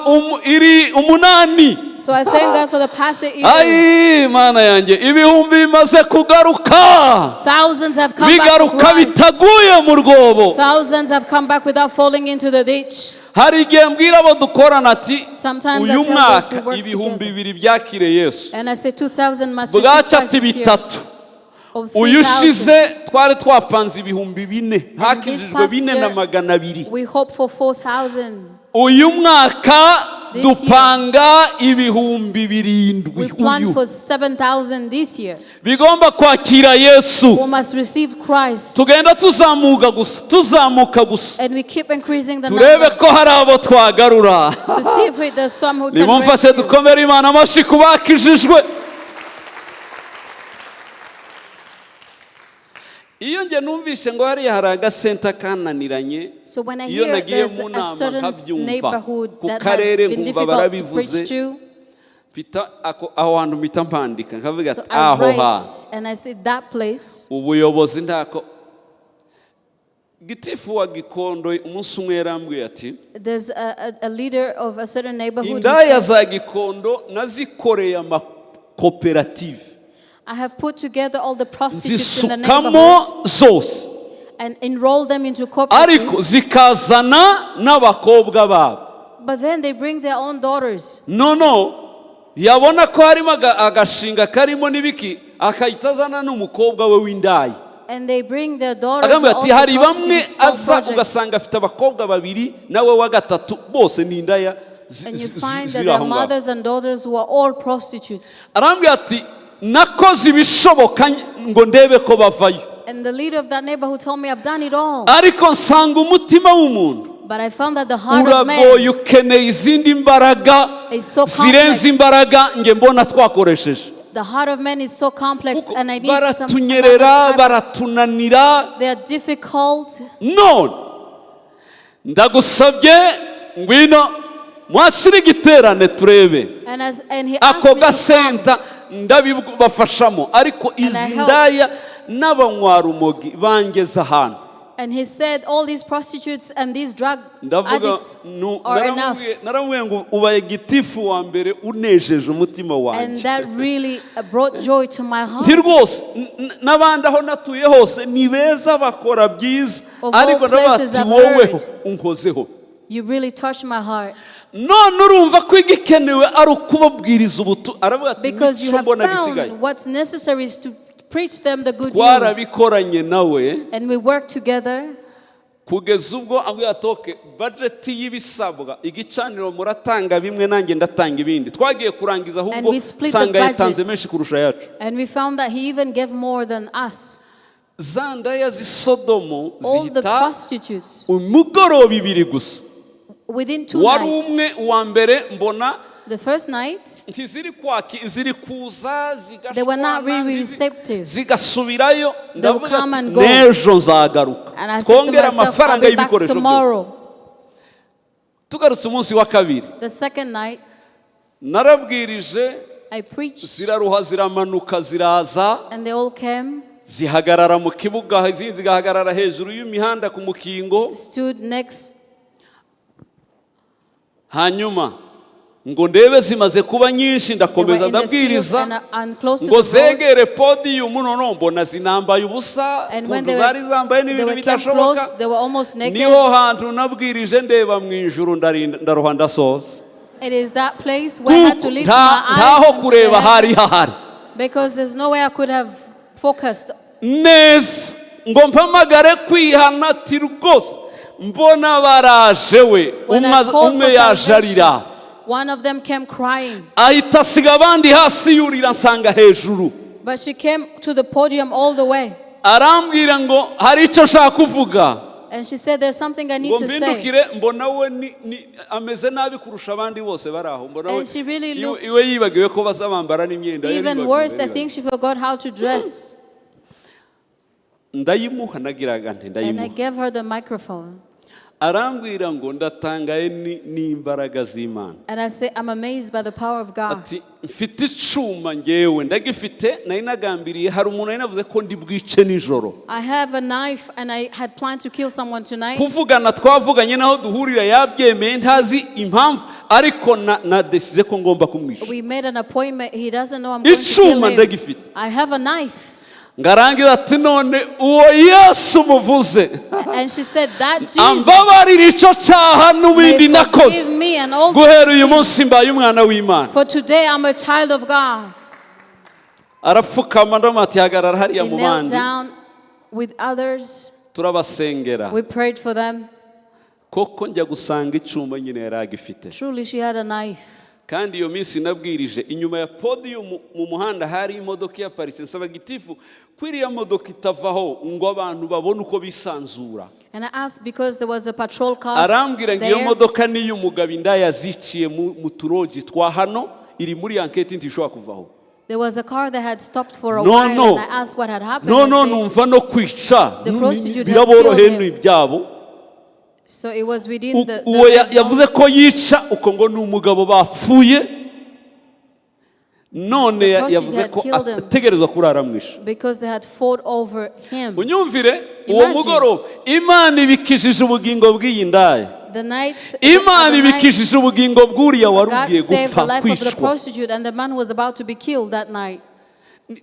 iri 8.
So I thank God for the past 8 years.
Ayi Imana yanjye, ibihumbi bimaze kugaruka,
Thousands have come back to
bigaruka
Christ.
bitaguye mu rwobo.
Thousands have come back without falling into the ditch.
Hari igihe mbwira abo dukorana ati
Sometimes
uyu
I tell those
mwaka
we work
ibihumbi
together.
bibiri byakire Yesu,
And I say 2,000 must receive
bwacya
Christ
ati
this year.
bitatu.
Of
Uyu
3,000.
ushize twari twapanze 4000, hakijijwe
past
bine
year,
na magana abiri.
we hope for 4,000.
Uyu mwaka
This year,
dupanga 7000
we plan
uyu
for 7,000 this year.
bigomba kwakira Yesu.
Who must receive Christ.
Tugenda tuzamuka gusa, tuzamuka gusa,
And we keep increasing the
turebe
number
ko hari abo twagarura.
to see if there's some who can
Nimumfashe
rescue.
dukomere Imana amashyi ku bakijijwe. Iyo njye numvise ngo hariya hari agasenta kananiranye,
So when I
iyo
hear
nagiye
there's
mu
a
nama
certain
nkabyumva
neighborhood
ku
that has
karere
been
nkumva
difficult to
barabivuze,
preach to,
mpita aho hantu mpita mpandika nkavuga
so
ati
I
aho ha
write and I say that place.
ubuyobozi ntako. Gitifu wa Gikondo umunsi umwe yarambwiye ati
There's a leader of a certain neighborhood who
indaya
said,
za Gikondo nazikoreye amakoperative,
"I have put together all the prostitutes in the
nzisukamo
neighborhood
zose,
and enrolled them into
ariko
cooperatives."
zikazana n'abakobwa babo.
But then they bring their own daughters.
Nono yabona ko harimo agashinga karimo n'ibiki, akahita azana n'umukobwa we w'indaya.
And they bring their daughters
Akambwira
who
ati
also
hari bamwe
prostitutes small
aza
projects.
ugasanga afite abakobwa babiri nawe wa gatatu bose ni indaya
And you find that
ziri
their
aho ngaho.
mothers and daughters who are all prostitutes.
Arambwira ati nakoze ibishoboka ngo ndebe ko bavayo,
And the leader of that neighborhood told me, "I've done it all."
ariko nsanga umutima w'umuntu
But I found that the heart of
uragoye,
man
ukeneye izindi mbaraga
is so
zirenze
complex.
imbaraga nge mbona twakoresheje.
The heart of man is so complex,
Kuko
and I need some another
baratunyerera,
type.
baratunanira.
They are difficult.
None ndagusabye ngwino mwashyire igiterane turebe
And he asked
ako
me to come.
gasenta ndabibafashamo, ariko
And I
izi
helped.
ndaya n'abanywarumogi bangeze ahantu.
And he said, "All these prostitutes and these drug
Ndavuga
addicts are enough."
naramubwiye ngo ubaye gitifu wa mbere unejeje umutima
And
wanjye.
that really brought joy to my heart.
Nti rwose n'abandi aho natuye hose ni beza bakora byiza,
Of all
ariko ndavuga
places
ati
I've
woweho
heard.
unkozeho.
You really touched my heart.
None urumva ko igikenewe ari ukubabwiriza ubutu aravuga ati
Because you
nicyo
have
mbona gisigaye.
found what's necessary is to preach them the good news.
Twarabikoranye nawe
And we worked together
kugeza ubwo ambwira ati okay, budget y'ibisabwa igicaniro muratanga bimwe nanjye ndatanga ibindi. Twagiye kurangiza ahubwo
And we split the
nsanga yatanze
budget.
menshi kurusha ayacu.
And we found that he even gave more than us.
Za ndaya z'i Sodomo
All the
zihita
prostitutes
umugoroba ibiri gusa
Within 2
Wari umwe
nights.
uwa mbere mbona
The first night,
ntiziri kwaki, ziri kuza,
they were not
zigashwana,
really receptive.
zigasubirayo. Ndavuga
Come
ati,
and go.
"N'ejo nzagaruka
And I said to
twongere
myself, I'll
amafaranga
be back
y'ibikoresho byose."
tomorrow.
Tugarutse umunsi wa kabiri,
The second night,
narabwirije,
I preached,
ziraruha, ziramanuka, ziraza,
and they all came,
zihagarara mu kibuga, izindi zigahagarara hejuru y'imihanda ku mukingo.
Stood next.
Hanyuma ngo ndebe zimaze kuba nyinshi,
They were
ndakomeza
in the field
ndabwiriza,
and close to
ngo
the roads.
zegere podiyumu, noneho mbona zinambaye ubusa,
And when
ukuntu
they
zari
were,
zambaye
they
n'ibintu
were came
bidashoboka.
close, they were almost naked.
Niho hantu nabwirije ndeba mu ijuru, ndaruha, ndasoza.
It is that place where I had to
Kuko
lift
nta
my
ntaho
eyes into the
kureba
heaven
hari hahari
because there's no way I could have focused.
Neza ngo mpamagare kwihana, ati rwose mbona baraje we.
When I called
Umwe
for
yaje arira.
salvation, one of them came crying,
Ahita asiga abandi hasi, yurira nsanga hejuru.
But she came to the podium all the way.
Arambwira ngo hari icyo nshaka kuvuga.
And she said, "There's something I need
Ngo
to say."
mpindukire mbona we ni ameze nabi kurusha abandi bose bari aho, mbona we
And she really looked
iwe yibagiwe ko baza bambara n'imyenda
even
yaribagiwe,
worse. I
yaribagiwe.
think she forgot how to dress.
Ndayimuha, nagiraga nti
And I
ndayimuha.
gave her the microphone.
Arambwira ngo ndatangaye n'imbaraga z'Imana.
And I said, "I'm amazed by the power of God."
Ati mfite icuma, ngewe ndagifite, nari nagambiriye, hari umuntu nari navuze ko ndi bwice nijoro.
I have a knife and I had planned to kill someone tonight.
Kuvugana twavuganye naho duhurira yabyemeye, ntazi impamvu, ariko na décidé ko ngomba kumwica.
We made an appointment. He doesn't know I'm going to kill
Icuma
him.
ndagifite.
I have a knife.
Ngarangiza ati none uwo Yesu muvuze
And she said, "That Jesus
ambabarira icyo cyaha n'ubindi
may
nakoze.
forgive me and all
Guhera uyu
things.
Munsi mbaye umwana w'Imana."
For today I'm a child of God."
Arapfukama, ndamati hagarara hariya
He
mu
knelt
bandi.
Down with others.
Turabasengera.
We prayed for them.
Koko njya gusanga icuma nyine yari agifite.
Truly, she had a knife.
Kandi iyo minsi nabwirije inyuma ya podiyumu mu muhanda hari imodoka ihaparitse, nsaba gitifu ko iriya modoka itavaho ngo abantu babone uko bisanzura.
And I asked because there was a patrol car
Arambwira ngo iyo
there.
Modoka ni iy'umugabo, indaya ziciye mu turogi twa hano, iri muri enquête, ntishobora kuvaho.
There was a car that had stopped for a
No,
while,
no.
and I asked what had happened.
No
They
no
said-
Numva no kwica
The prostitute had
biraboroheye
killed
ni
him.
ibyabo.
So it was within the
Uwo
red zone.
yavuze ko yica uko ngo ni umugabo bapfuye none
The prostitute
yavuze
had
ko
killed him.
Ategerezwa kurara mwishe.
Because they had fought over him.
Unyumvire uwo
Imagine.
mugoroba Imana ibikijije ubugingo bw'iyi ndaya.
The nights,
Imana
the night,
ibikijije ubugingo bw'uriya wari
God
ugiye
saved the
gupfa
life of the
kwicwa.
Prostitute and the man who was about to be killed that night.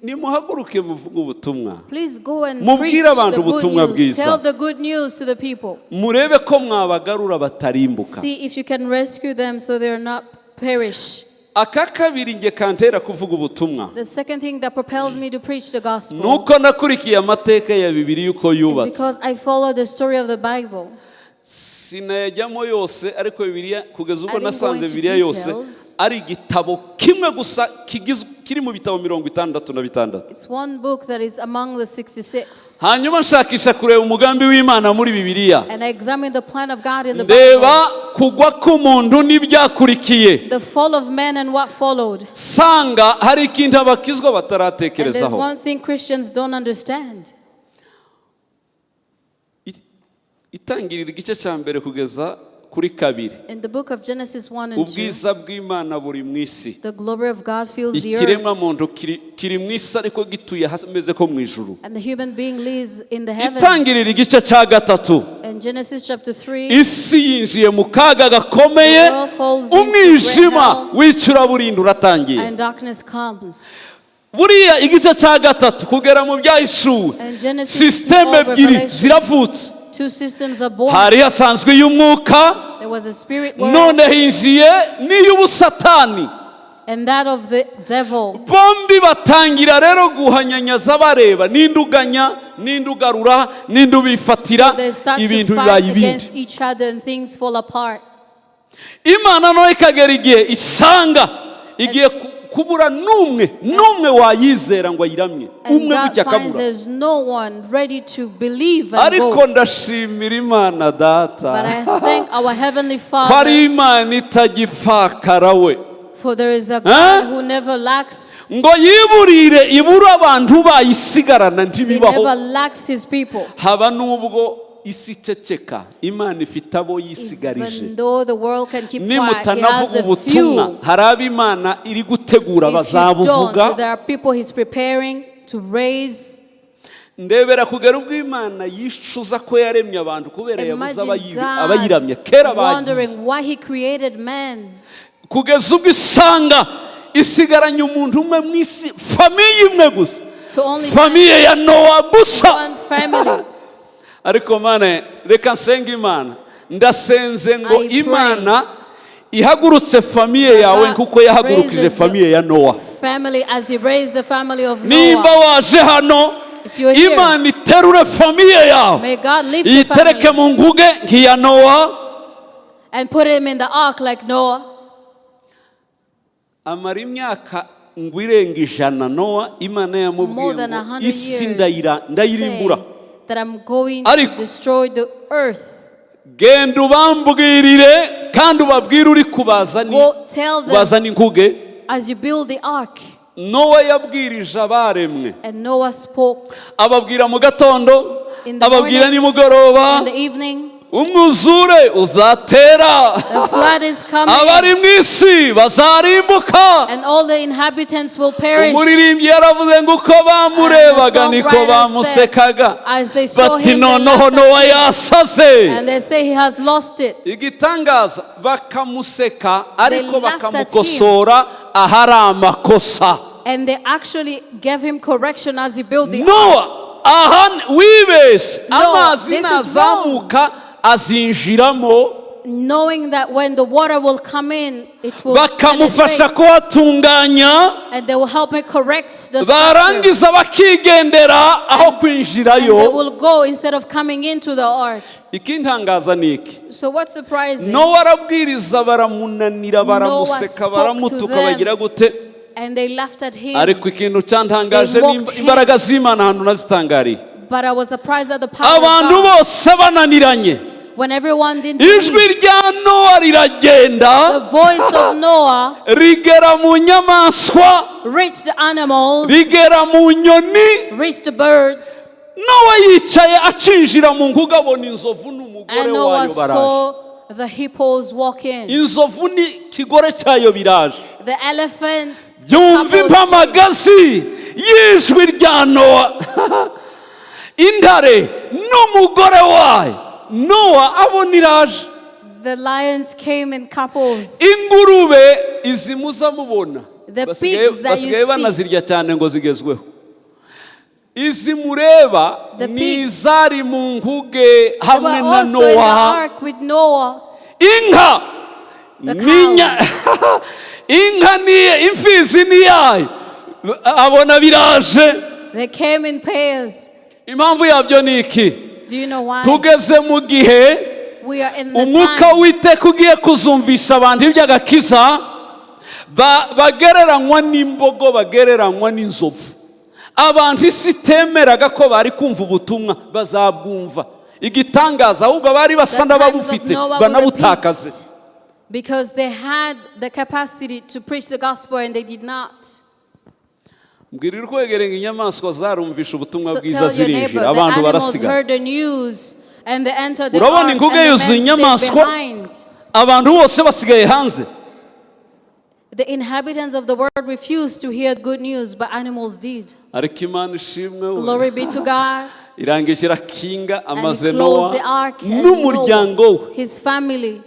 Nimuhaguruke muvuge ubutumwa.
Please go and
Mubwire
preach
abantu
the good
ubutumwa
news.
bwiza.
Tell the good news to the people.
Murebe ko mwabagarura batarimbuka.
See if you can rescue them so they are not perish.
Aka kabiri nge kantera kuvuga ubutumwa
The second thing that propels me to preach the gospel
ni uko nakurikiye amateka ya Bibiliya uko
is
yubatse.
Because I follow the story of the Bible.
Sinayajyamo yose, ariko Bibiliya kugeza ubwo
I didn't go
nasanze
into
Bibiliya yose
details.
Ari igitabo kimwe gusa kiri mu bitabo 66.
It's one book that is among the 66.
Hanyuma nshakisha kureba umugambi w'Imana muri Bibiliya.
And I examined the plan of God in the Bible.
Ndeba kugwa k'umuntu n'ibyakurikiye.
The fall of man and what followed.
Sanga hari ikintu abakizwa
And there's
bataratekerezaho.
One thing Christians don't understand.
Itangirira igice cya mbere kugeza kuri kabiri,
In the book of Genesis 1 and 2,
ubwiza bw'Imana buri mu isi.
The glory of God fills the earth.
Ikiremwa muntu kiri mu isi ariko gituye hameze ko mu ijuru.
And the human being lives in the heavens.
Itangirira igice cya gatatu,
In Genesis chapter 3,
isi yinjiye mu kaga gakomeye,
The world falls into
umwijima
great hell.
W'icuraburindi uratangiye.
And darkness comes.
Buriya igice cya gatatu kugera mu Byahishuwe,
And Genesis
système
to
ebyiri
Revelation,
ziravutse.
two systems are born.
Hari hasanzwe iy'umwuka,
There was a spirit world
none hinjiye n'iy'ubusatani.
And that of the devil.
Bombi batangira rero guhanyanyaza, bareba ninde uganya, ninde ugarura, ninde ubifatira.
They start to
Ibintu bibaye
fight
ibindi.
Against each other and things fall apart.
Imana nayo ikagera igihe isanga igiye ku- Kubura n'umwe n'umwe wayizera ngo ayiramye
And
umwe
God
gutya
finds
akabura.
There's no one ready to believe and
Ariko
go.
Ndashimira Imana Data
But I thank our Heavenly
ko ari
Father,
Imana itagipfakara we
for there is a
Huh?
God who never lacks.
Ngo yiburire ibure abantu bayisigarana
He
ntibibaho.
Never lacks his people.
Haba n'ubwo isi iceceka Imana ifite abo yisigarije.
Even though the world can keep quiet, he has
Nimutanavuga
a
ubutumwa
few.
hari abo Imana iri gutegura
If you
bazabuvuga.
Don't, there are people he's preparing to raise.
Ndebera kugera ubwo Imana yicuza ko yaremye abantu kubera yabuze
Imagine
abayiramye kera
God
bagiye
wondering why he created man.
Kugeza ubwo isanga isigaranye umuntu umwe mu isi, famille imwe gusa,
To only
famille ya Nowa gusa.
One family.
Ariko Mana, reka nsenge Imana, ndasenze ngo
I pray.
Imana ihagurutse famille yawe
God
kuko yahagurukije
raises
famille ya Nowa.
family as he raised the family of
Nimba
Noah.
waje hano,
If you're here,
Imana iterure famille yawe
may God lift your
iyitereke
family
mu nguge nk'iya Nowa.
And put him in the ark like Noah.
Amara imyaka ngo irenga 100 Nowa Imana yamubwiye
More than a
ngo
hundred
isi
years,
ndayirimbura.
Saying that I'm going to
Ariko-
destroy the earth.
Genda ubambwirire kandi ubabwire uri kubazani
Go tell them
bazana inkuge.
As you build the ark.
Nowa yabwirije abaremwe.
And Noah spoke
Ababwira mu gatondo,
in the
ababwira
morning,
nimugoroba,
in the evening.
Umwuzure uzatera,
The flood is coming,
abari mu isi bazarimbuka.
And all the inhabitants will perish.
Umuririmbyi yaravuze ngo uko bamurebaga
And the
niko
songwriter
bamusekaga,
as they saw
bati
him, they
noneho
laughed at
Nowa
him.
yasaze.
And they say he has lost it.
Igitangaza bakamuseka ariko
Laughed at him.
bakamukosora ahari amakosa.
And they actually gave him correction as he built the ark.
Nowa aha wibeshe
No,
amazi
this is
nazamuka azinjiramo.
Knowing that when the water will come in, it will
Bakamufasha
penetrate,
kuhatunganya,
and they will help me correct the structure.
Barangiza bakigendera aho
And they
kwinjirayo.
Will go instead of coming into the ark.
Ikintangaza ni iki?
So what's surprising?
Nowa arabwiriza baramunanira baramuseka
Spoke to
baramutuka
them.
Bagira gute.
And they laughed at him.
Ariko ikintu cyantangaje
They
ni
mocked him.
imbaraga z'Imana ahantu nazitangariye.
But I was surprised at the power of
Abantu
God.
Bose bananiranye,
When everyone didn't
ijwi
believe,
rya Nowa riragenda
the voice of Noah
rigera mu nyamaswa,
reached the animals,
rigera mu nyoni.
Reached the birds,
Nowa yicaye acinjira mu nkuge abona inzovu n'umugore
and Noah
wayo baraje.
Saw the hippos walk in.
Inzovu n'ikigore cyayo biraje.
The elephants,
Byumva
couples
impamagazi y'ijwi rya Nowa, intare n'umugore wayo Nowa abona iraje.
The lions came in couples.
Ingurube izi muza mubona
The
basigaye
pigs that you
basigaye
see.
Banazirya cyane ngo zigezweho izi mureba
The
ni
pigs.
Izari mu nkuge
They
hamwe
were
na
also in the
Nowa.
Ark with Noah.
Inka
The
n'inya inka ni imfizi ni yayo abona biraje.
They came in pairs.
Impamvu yabyo ni iki?
Do you know why?
Tugeze mu gihe
We are in the
umwuka
time
w'Iteka ugiye kuzumvisha abantu iby'agakiza bagereranywa n'imbogo bagereranywa n'inzovu abantu isi itemeraga ko bari kumva ubutumwa bazabwumva igitangaza ahubwo bari basa
The times of
n'ababufite
Noah will
banabutakaze.
Repeat because they had the capacity to preach the gospel and they did not.
Mbwira uri kwegereye ngo inyamaswa zarumvisha ubutumwa
So
bwiza
tell your neighbor,
zirinjira
the
abantu
animals
barasigara.
Heard the news and they entered the
Urabona
ark and
inkuge
the men
yuzuye
stayed
inyamaswa
behind.
abantu bose basigaye hanze.
The inhabitants of the world refused to hear good news, but animals did.
Ariko Imana ishimwe we.
Glory be to God.
Irangije irakinga
And
amaze
he
Nowa
closed the ark and
n'umuryango
Noah,
we
his family,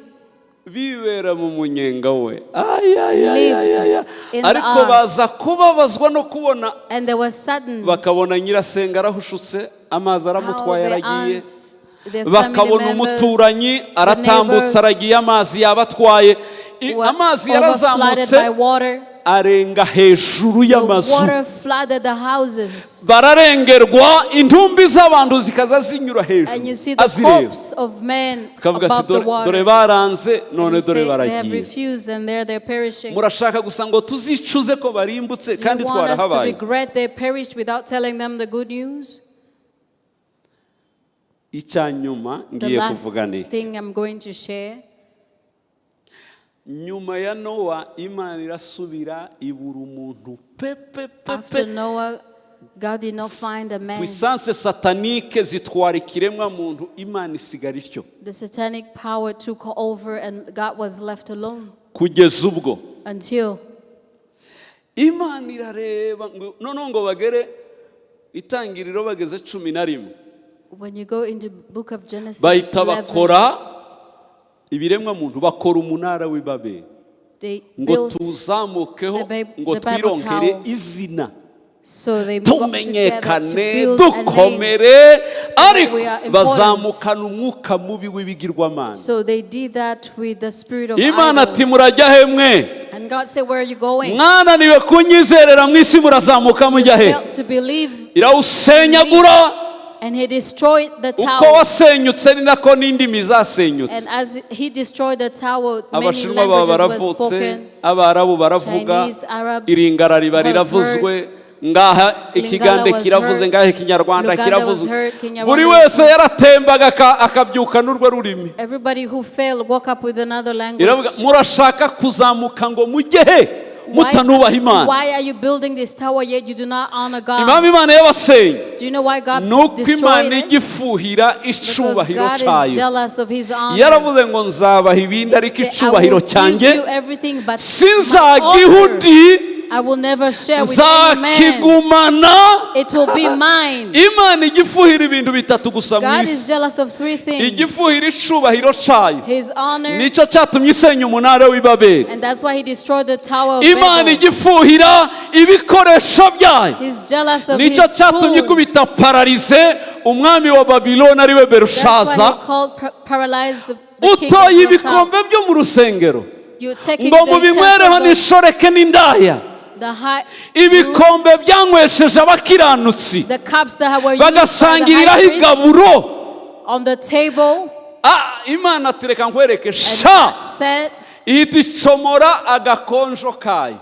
bibera mu munyenga we. Ay, ay, ay, ay, ay, ay.
Lived in the
Ariko
ark.
Baza kubabazwa no kubona
And they were saddened
bakabona nyirasenga arahushutse amazi
how
aramutwaye
their
aragiye
aunts, their family
bakabona
members,
umuturanyi aratambutse
neighbors
aragiye amazi yabatwaye
were
amazi
overflooded
yarazamutse
by water.
arenga hejuru
The
y'amazu.
water flooded the houses.
Bararengerwa, intumbi z'abantu zikaza zinyura
And
hejuru
you see the
azireba.
corpse of men
Akavuga ati
above the
dore
water.
dore baranze
And
none
you
dore
say they have
baragiye.
refused and there they're perishing.
Murashaka gusa ngo tuzicuze ko barimbutse
Do
kandi
you want us to
twarahabaye.
regret they perished without telling them the good news?
Icya nyuma
The
ngiye
last
kuvuga ni iki.
thing I'm going to share.
Nyuma ya Nowa Imana irasubira ibura umuntu pe pe pe
After
pe.
Noah, God did not find a man.
Puissance satanique zitwara ikiremwa muntu, Imana isigara ityo.
The satanic power took over and God was left alone
Kugeza ubwo
until
Imana irareba ngo noneho ngo bagere itangiriro bageze 11.
When you go into book of Genesis
Bahita
11,
bakora ibiremwa muntu bakora umunara w'i Babeli
they
ngo
built
tuzamukeho ngo
the Bible
twironkere
tower.
Izina
So they got together to
tumenyekane
build a name.
dukomere ariko
We are important.
bazamukana umwuka mubi w'ibigirwamana.
So they did that with the spirit of
Imana ati
idols.
murajya he mwe?
And God said, "Where are you going?"
Mwananiwe kunyizerera mu isi murazamuka
You
mujya he?
failed to believe,
Irawusenyagura.
and he destroyed the
Uko
tower.
wasenyutse ni nako n'indimi zasenyutse.
And as he destroyed the tower, many
Abashinwa baba
languages were
baravutse
spoken.
Abarabu baravuga
Chinese, Arabs
iringara riba
was
riravuzwe ngaha ikigande
was
kiravuze
heard.
ngaha ikinyarwanda
Luganda
kiravuzwe.
Was heard, Kinyarwanda
Buri
was
wese
heard.
yaratembaga aka- akabyuka n'urwo rurimi.
Everybody who failed woke up with another language.
Iravuga murashaka kuzamuka ngo mujye he mutanubaha Imana?
Why are you building this tower yet you do not honor God?
Impamvu Imana yabasenye
Do you know why God
ni uko
destroyed
Imana
it?
ijya ifuhira
Because
icubahiro
God is
cyayo.
jealous of his honor.
Yaravuze ngo nzabaha ibindi
He
ariko
said, "I
icubahiro
will give
cyanjye
you everything, but my
sinzagiha
honor
undi
I will never share with any man.
Nzakigumana.
It will be mine."
Imana ijya ifuhira ibintu bitatu gusa mu
God is
isi.
jealous of three things:
Ijya ifuhira icubahiro cyayo
his honor,
nicyo cyatumye isenya umunara w'i Babeli.
And that's why he destroyed the Tower of
Imana
Babel.
ijya ifuhira ibikoresho byayo
He's jealous of
nicyo
his
cyatumye
tools.
ikubita paralyze umwami wa Babiloni ariwe
That's why
Berushaza.
he called paralyzed the king of
Utoye
Belshazzar.
ibikombe byo mu rusengero
You're taking
ngo
the
mubinywereho
utensils of
n'ishoreke n'indaya
the high,
ibikombe byanywesheje abakiranutsi
the cups that were used by the
bagasangiriraho
high priest
igaburo.
On the table.
Ah, Imana ati reka nkwereke
And
sha.
God said,
Ihita icomora agakonjo kayo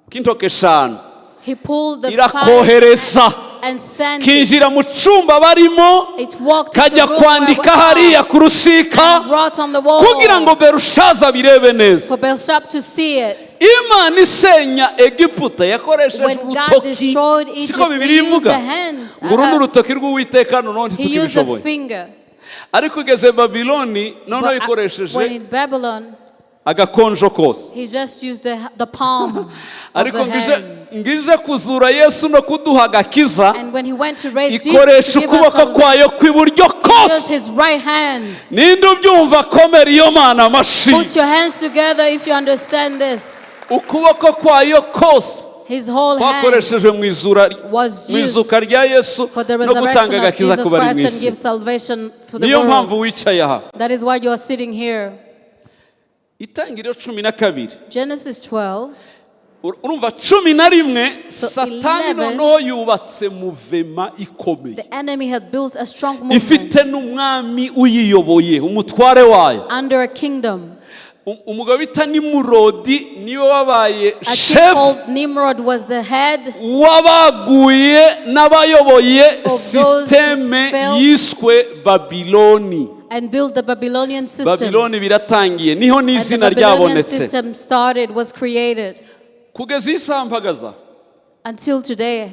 k'intoke eshanu
He pulled the fire
irakohereza
and sent it.
kinjira mu cyumba barimo
It walked into
kajya
the room where we
kwandika hariya ku rusika
are, wrote on the wall
kugira ngo Berushaza birebe neza.
For Belshazzar to see it.
Imana isenya Egiputa yakoresheje
When God
urutoki
destroyed Egypt,
siko
he
Bibiliya
used
ivuga
the hand.
ngo uru ni urutoki rw'Uwiteka noneho
He used the
ntitukibishoboye
finger.
Ariko igeze Babiloni noneho
But
ikoresheje
when in Babylon,
agakonjo kose.
he just used the palm of
Ariko
the
ngije
hand.
Ngije kuzura Yesu no kuduha agakiza
And when he went to raise Jesus
ikoresha
to give us
ukuboko
salvation,
kwayo kw'iburyo
he used
kose.
his right hand.
Ninde ubyumva komera iyo Mana amashi.
Put your hands together if you understand this.
Ukuboko kwayo kose
His whole hand
kwakoreshejwe mu izura
was
mu
used
izuka rya Yesu
for the
no gutanga
resurrection of
agakiza
Jesus
ku bari mu
Christ and
isi.
give salvation for the
Niyo mpamvu
world.
wicaye aha.
That is why you are sitting here.
Itangiriro 12.
Genesis 12.
Urumva 11
So
Satani
11,
noneho yubatse mouvement ikomeye
The enemy had built a strong
ifite
movement
n'umwami uyiyoboye umutware wayo
under a kingdom.
Umugabo bita Nimurodi niwe wabaye
A king
shefu
called Nimrod was the head
w'abaguye n'abayoboye
of those who
système
fell
yiswe Babiloni.
And built the Babylonian system.
Babiloni biratangiye niho
And the
n'izina
Babylonian
ryabonetse.
System started, was created.
Kugeza iyi saha mpagaza
Until today,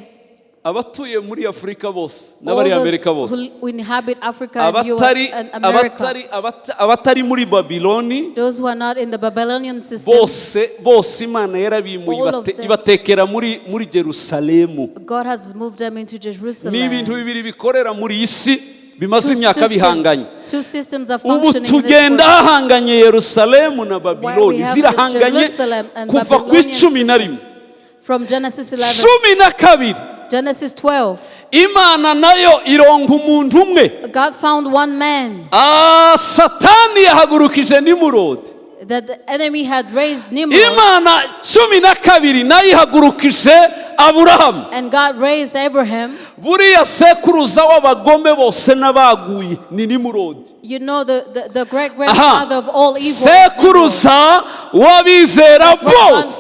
abatuye muri Afurika bose
all
n'abari
those
Amerika bose
who inhabit Africa and, US,
abatari
and America,
abatari abatari muri Babiloni
those who are not in the Babylonian system,
bose bose Imana yarabimuye
all of them,
ibatekera muri muri Jerusalemu.
God has moved them into
Ni ibintu
Jerusalem.
Bibiri bikorera muri iyi si bimaze
Two
imyaka bihanganye.
Two systems are
Ubu
functioning in this
tugenda
world.
hahanganye Yerusalemu na
Where we
Babiloni
have the
zirahanganye
Jerusalem and
kuva ku
Babylonian
icumi na
system.
rimwe.
From Genesis 11,
12
Genesis 12,
Imana nayo ironka umuntu umwe.
God found one man.
Ah, Satani yahagurukije Nimurodi.
That the enemy had raised Nimrod
Imana 12 nayo ihagurukije Aburahamu.
And God raised Abraham.
Buriya sekuruza w'abagome bose n'abaguye ni Nimurodi.
You know the great grandfather of all evil is Nimrod.
Sekuruza w'abizera bose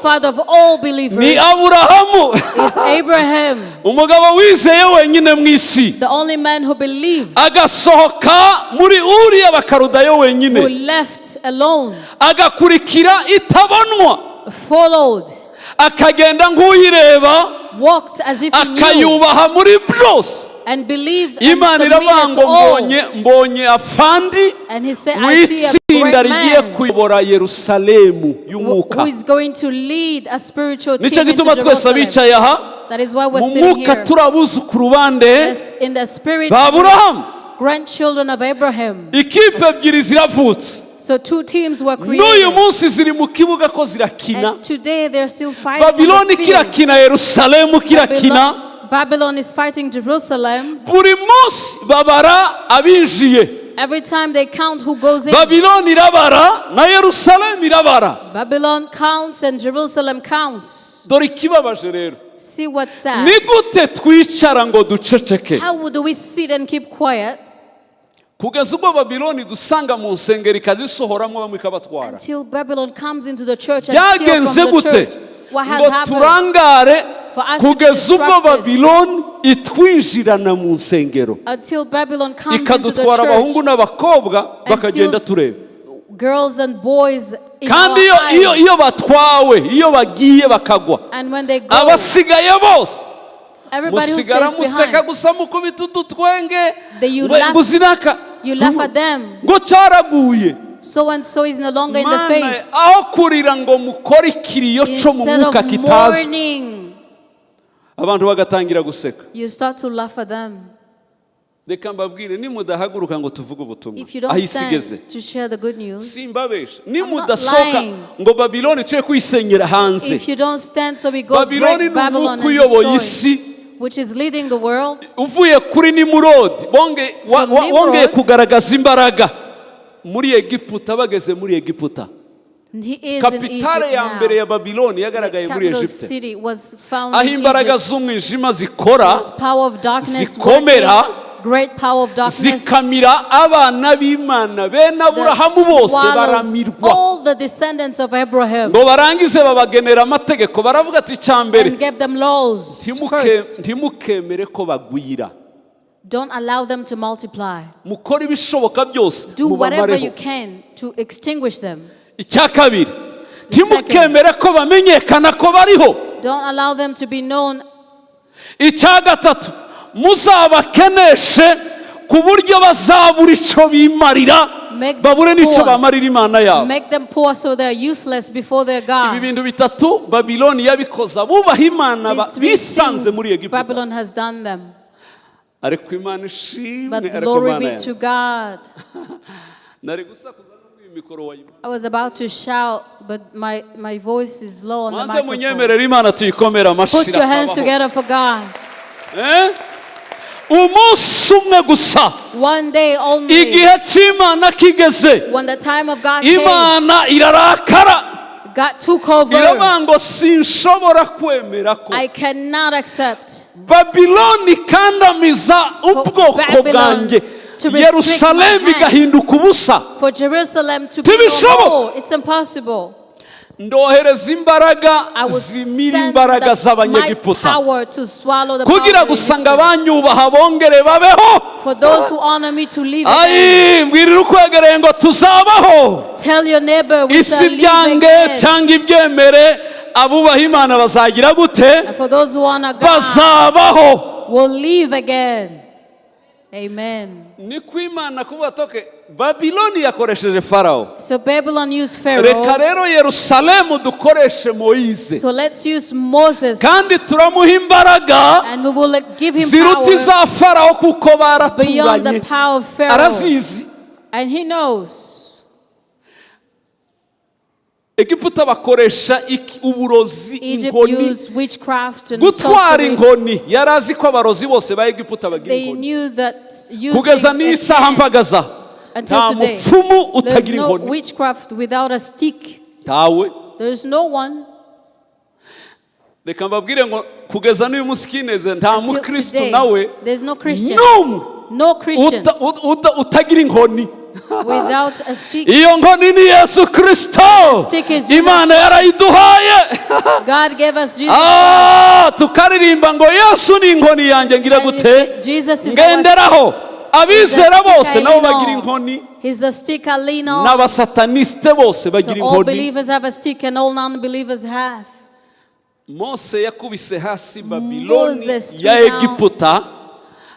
Grandfather of all believers
ni Aburahamu,
is Abraham,
umugabo wizeye wenyine mu isi,
the only man who believed,
agasohoka muri Uri y'Abakarudayo
who
wenyine,
left alone,
agakurikira itabonwa,
followed,
akagenda nk'uyireba,
walked as if he knew,
akayubaha muri byose.
And believed and
Imana iravuga
submitted
ngo
to all.
Mbonye afandi
And he said, "I see a
w'itsinda
great
rigiye
man
kuyobora Yerusalemu y'umwuka.
who is going to lead a spiritual
Nicyo
team into
gituma twese
Jerusalem."
abicaye aha
That is why we're
mu
sitting
mwuka
here.
turi abuzukuru bande?
Yes, in the spirit,
Ba Aburahamu.
grandchildren of Abraham.
Ikipe ebyiri ziravutse.
So two teams were
N'uyu
created.
Munsi ziri mu kibuga ko zirakina.
And today they're still fighting on
Babiloni
the field.
kirakina, Yerusalemu kirakina.
Babylon is fighting Jerusalem.
Buri munsi babara abinjiye.
Every time they count who goes in.
Babiloni irabara na Yerusalemu irabara.
Babylon counts and Jerusalem counts.
Dore ikibabaje rero.
See what's sad.
Ni gute twicara ngo duceceke
How do we sit and keep quiet
kugeza ubwo Babiloni dusanga mu nsengero ikazisohoramo bamwe ikabatwara?
Until Babylon comes into the church and steals
Byagenze
from the
gute
church? What has
ngo
happened?
turangare
For us to be
kugeza ubwo
distracted.
Babiloni itwinjirana mu nsengero,
Until Babylon comes into the
ikadutwara abahungu
church
n'abakobwa,
and
bakagenda
steals
tureba?
girls and boys in
Kandi
our
iyo
eyes.
Iyo batwawe, iyo bagiye bakagwa,
And when they go,
abasigaye bose
everybody who
musigara
stays
museka
behind,
gusa, mukubita udutwenge
You
ngo
laugh-
ngo uzinaka
you laugh at them.
ngo cyaraguye.
So and so is no longer in the
Mana,
faith.
aho kurira ngo mukore ikiriyo cyo mu
Instead
mwuka
of
kitazwi,
mourning,
abantu bagatangira guseka.
You start to laugh at them.
Reka mbabwire, nimudahaguruka ngo tuvuge ubutumwa
If you
aho
don't
isi igeze,
stand to share the good news,
simbabesha, nimudasohoka
lying.
Ngo Babiloni tujye kwisenyera hanze.
If you don't stand so we go
Babiloni
break
ni
Babylon
umwuka
and
uyoboye
destroy,
isi.
Which is leading the world.
Uvuye kuri Nimurodi
From
wongeye
Nimrod.
Kugaragaza imbaraga muri Egiputa. Bageze muri Egiputa,
And he is in
kapitale
Egypt
ya mbere
now.
ya Babiloni
The
yagaragaye muri
capital
Egypte,
city was found
aho
in
imbaraga
Egypt.
z'umwijima zikora,
This power of darkness
zikomera,
working, great power of darkness
zikamira abana b'Imana bene
that
Aburahamu bose,
swallows
baramirwa.
All the descendants of Abraham
Ngo barangize babagenera amategeko, baravuga ati icya mbere,
and gave them laws. First,
ntimukemere ko bagwira.
Don't allow them to multiply.
Mukore ibishoboka byose
Do whatever
mubamareho.
You can to extinguish them.
Icya kabiri,
The second.
ntimukemere ko bamenyekana ko bariho.
Don't allow them to be known.
Icya gatatu, muzabakeneshe ku buryo bazabura icyo bimarira,
Make them
babure n'icyo
poor.
bamarira Imana yabo.
Make them poor so they're useless before their
Ibi
God.
bintu bitatu Babiloni yabikoze abubaha Imana
These three
bisanze muri
things
Egiputa.
Babylon has done them.
Ariko Imana ishimwe,
But
ariko
glory
Imana
be
yanjye.
to God.
Nari gusakuza n'ubwo iyi mikoro wayibona.
I was about to shout, but my voice is low on the
Maze
microphone.
munyemerere Imana tuyikomere amashyi.
Put your hands
Akabaho.
together for God.
Eh? Umunsi umwe gusa,
One day only,
igihe cy'Imana kigeze,
when the time of God came,
Imana irarakara,
God took over.
iravuga ngo sinshobora kwemera ko
I cannot accept
Babiloni ikandamiza ubwoko
Babylon
bwanjye,
to restrict
Yerusalemu
my hand.
igahinduka ubusa.
For Jerusalem to be no
Ntibishoboka.
more. It's impossible.
Ndohereza imbaraga
I will
zimira
send
imbaraga
the, my
z'Abanyegiputa,
power to swallow the power
kugira
of the
gusa ngo
Egyptians.
abanyubaha bongere babeho.
For those who honor me to live again.
Ayi, mbwirira ukwegereye ngo tuzabaho.
Tell your neighbor we
Isi
shall live
byange
again.
cyangwa ibyemere, abubaha Imana bazagira gute?
And for those who honor God
Bazabaho.
Will live again. Amen.
Ni ko Imana kuvuga toke Babiloni yakoresheje Farawo,
So Babylon used
reka
Pharaoh.
Rero Yerusalemu dukoreshe Moyize,
So let's use Moses
kandi turamuha imbaraga
and we will give him
ziruta
power
iza Farawo kuko
beyond the
baraturanye,
power of Pharaoh.
arazizi.
And he knows.
Egiputa bakoresha uburozi,
Egypt
inkoni,
used witchcraft and
gutwara
sorcery.
inkoni. Yari azi ko abarozi bose ba Egiputa bagira
They
inkoni.
Knew that using
Kugeza
a
n'iyi saha
pen
mpagaza,
Until
Nta
today,
mupfumu
there's
utagira
no
inkoni.
Witchcraft without a stick.
Ntawe.
There's no one.
Reka mbabwire ngo kugeza n'uyu munsi kineze nta
Until
mukristo
today,
nawe
there's no Christian.
n'umwe
No Christian
utagira inkoni.
Without a stick.
Iyo nkoni ni Yesu Kirisito.
Stick is Jesus.
Imana yarayiduhaye.
God gave us Jesus.
Ah, tukaririmba ngo Yesu ni inkoni yanjye ngira
And you
gute
say, Jesus is our
ngenderaho. Abizera
stick
bose
I
nabo
lean
bagira
on.
inkoni.
He's the stick I lean on.
N'abasatanisite bose
So
bagira
all
inkoni.
believers have a stick and all non-believers have.
Mose yakubise hasi Babiloni
Moses threw
ya
down
Egiputa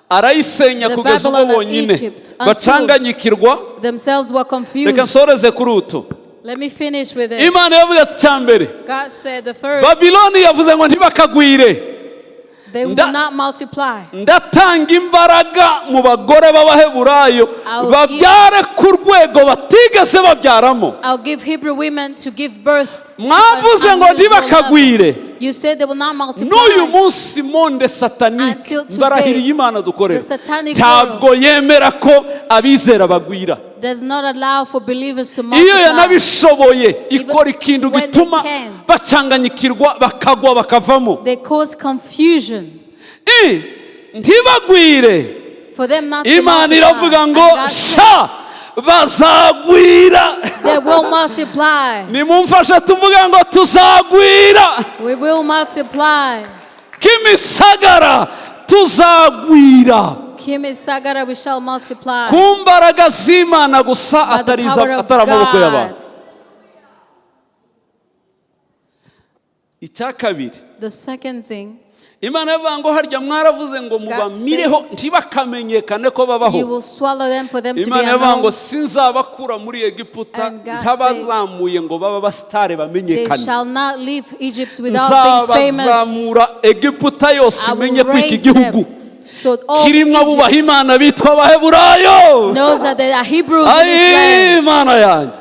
arayisenya
the
kugeza ubwo
Babylon of
bonyine
Egypt until
bacanganyikirwa.
themselves were
Reka
confused.
nsoreze kuri utu.
Let me finish with it.
Imana yavuze ati cya mbere
God said the first,
Babiloni yavuze ngo ntibakagwire.
They will not multiply.
Ndatanga imbaraga mu bagore b'Abaheburayo
I'll
babyare ku rwego batigeze babyaramo.
I'll give Hebrew women to give birth to an
Mwavuze ngo
unusual
ntibakagwire.
level. You said they will not multiply.
N'uyu munsi monde satanique
Until today,
mbarahiriye Imana dukorera
the satanic
ntabwo yemera ko abizera bagwira.
Does not allow for believers to
Iyo
multiply.
yanabishoboye ikora ikintu
When they
gituma
can.
bacanganyikirwa bakagwa bakavamo.
They cause confusion
I, ntibagwire.
For them not to
Imana
multiply.
iravuga
And
ngo
God said,
sha bazagwira.
they will multiply.
Nimumfashe tuvuge ngo tuzagwira.
We will multiply.
Kimisagara tuzagwira.
Kimisagara, we shall multiply.
Ku mbaraga z'Imana gusa
By the
atari
power of
atari amaboko y'abantu.
God.
Icya kabiri,
The second thing,
Imana yavuga ngo harya mwaravuze ngo mubamireho
says,
ntibakamenyekane ko babaho.
you will swallow them for them to be
Imana yavuga ngo
unknown.
sinzabakura muri Egiputa
And God
ntabazamuye ngo babe abasitari
They
bamenyekane.
shall not leave Egypt without being famous.
Nzabazamura Egiputa yose
I
imenye
will
ko iki
raise
gihugu
them so all
kirimo abubaha
Egypt
Imana bitwa Abaheburayo.
knows that there are Hebrews in this
Ayi
land.
Imana yanjye,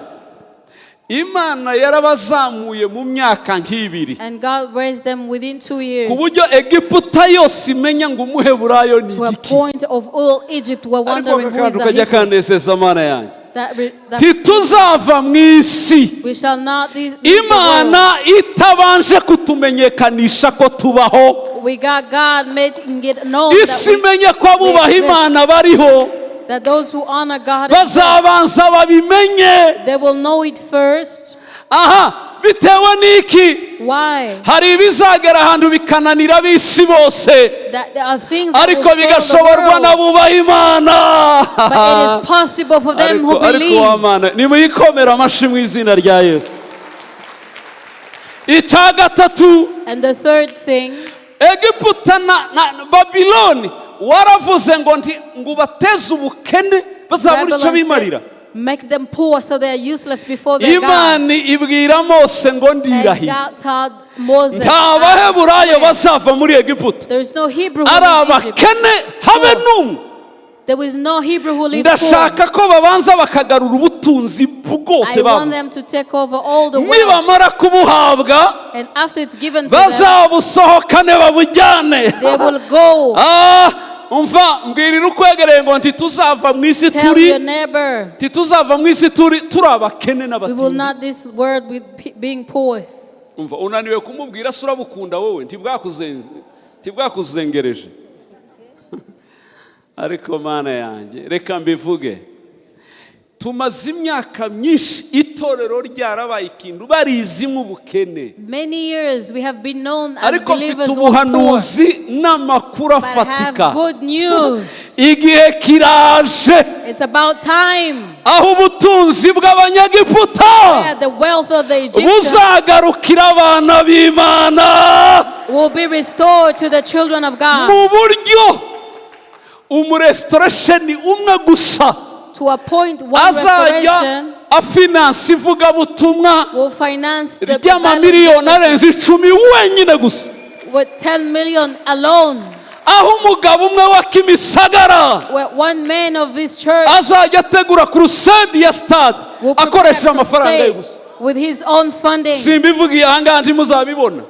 Imana yarabazamuye mu myaka nk'ibiri
And God raised them within 2 years
ku buryo Egiputa yose imenya ngo Umuheburayo ni
to a
igiki.
point of all Egypt were
Ariko
wondering
aka
who is
kantu
a
kajya
Hebrew.
kanezeza Mana yanjye.
That
Ntituzava mu isi
we shall not leave the world.
Imana itabanje kutumenyekanisha ko tubaho.
We got God making it known
Isi
that,
imenye ko abubaha
we exist.
Imana bariho.
That those who honor God exist.
Bazabanza babimenye.
They will know it first.
Aha bitewe n'iki?
Why?
Hari ibizagera ahantu bikananira ab'isi bose
That there are things that
ariko
will fail the
bigashoborwa
world,
n'abubaha Imana.
but it is possible for them who
Ariko ariko
believe.
wa Mana nimuyikomere amashyi mu izina rya Yesu. Icya gatatu,
And the third thing,
Egiputa na Babiloni waravuze ngo nti ngo ubateze ubukene bazabura icyo
Babylon
bimarira.
said, make them poor so they are useless before their God.
Imana ibwira Mose ngo
And
ndirahiye
God told Moses,
nta Baheburayo
"I swear,
bazava muri Egiputa
there is no Hebrew who
ari
leave Egypt.
abakene habe n'umwe.
There is no Hebrew who live poor.
Ndashaka ko babanza bakagarura ubutunzi bwose
I want
babuze.
them to take over all the wealth.
Nibamara kubuhabwa
And after it's given to them,
bazabusohokane babujyane.
they will go.
Ah, umva mbwirira ukwegereye ngo ntituzava mu isi
Tell
turi
your neighbor,
ntituzava mu isi turi abakene
we will
n'abatindi.
not this world with being poor.
Umva unaniwe kumubwira se urabukunda wowe ntibwakuzengereje. Ariko Mana yanjye reka mbivuge tumaze imyaka myinshi itorero ryarabaye ikintu barizimo ubukene.
Many years we have been known as
Ariko mfite
believers who are poor,
ubuhanuzi n'amakuru
but have
afatika.
Good news.
Igihe kiraje
It's about time
aho ubutunzi bw'Abanyagiputa
where the wealth of the Egyptians
buzagarukira abana b'Imana
will be restored to the children of God
mu buryo umurestoration umwe gusa
to a point one
azajya
restoration
afinansa ivugabutumwa
will finance the
ry'amamiliyoni arenze 10 wenyine gusa.
With 10 million alone,
Aho umugabo umwe wa Kimisagara
where one man of this church
azajya ategura crusade ya stade
will prepare
akoresheje amafaranga ye
crusade
gusa.
With his own funding.
Simbivugiye ahangaha ntimuzabibona.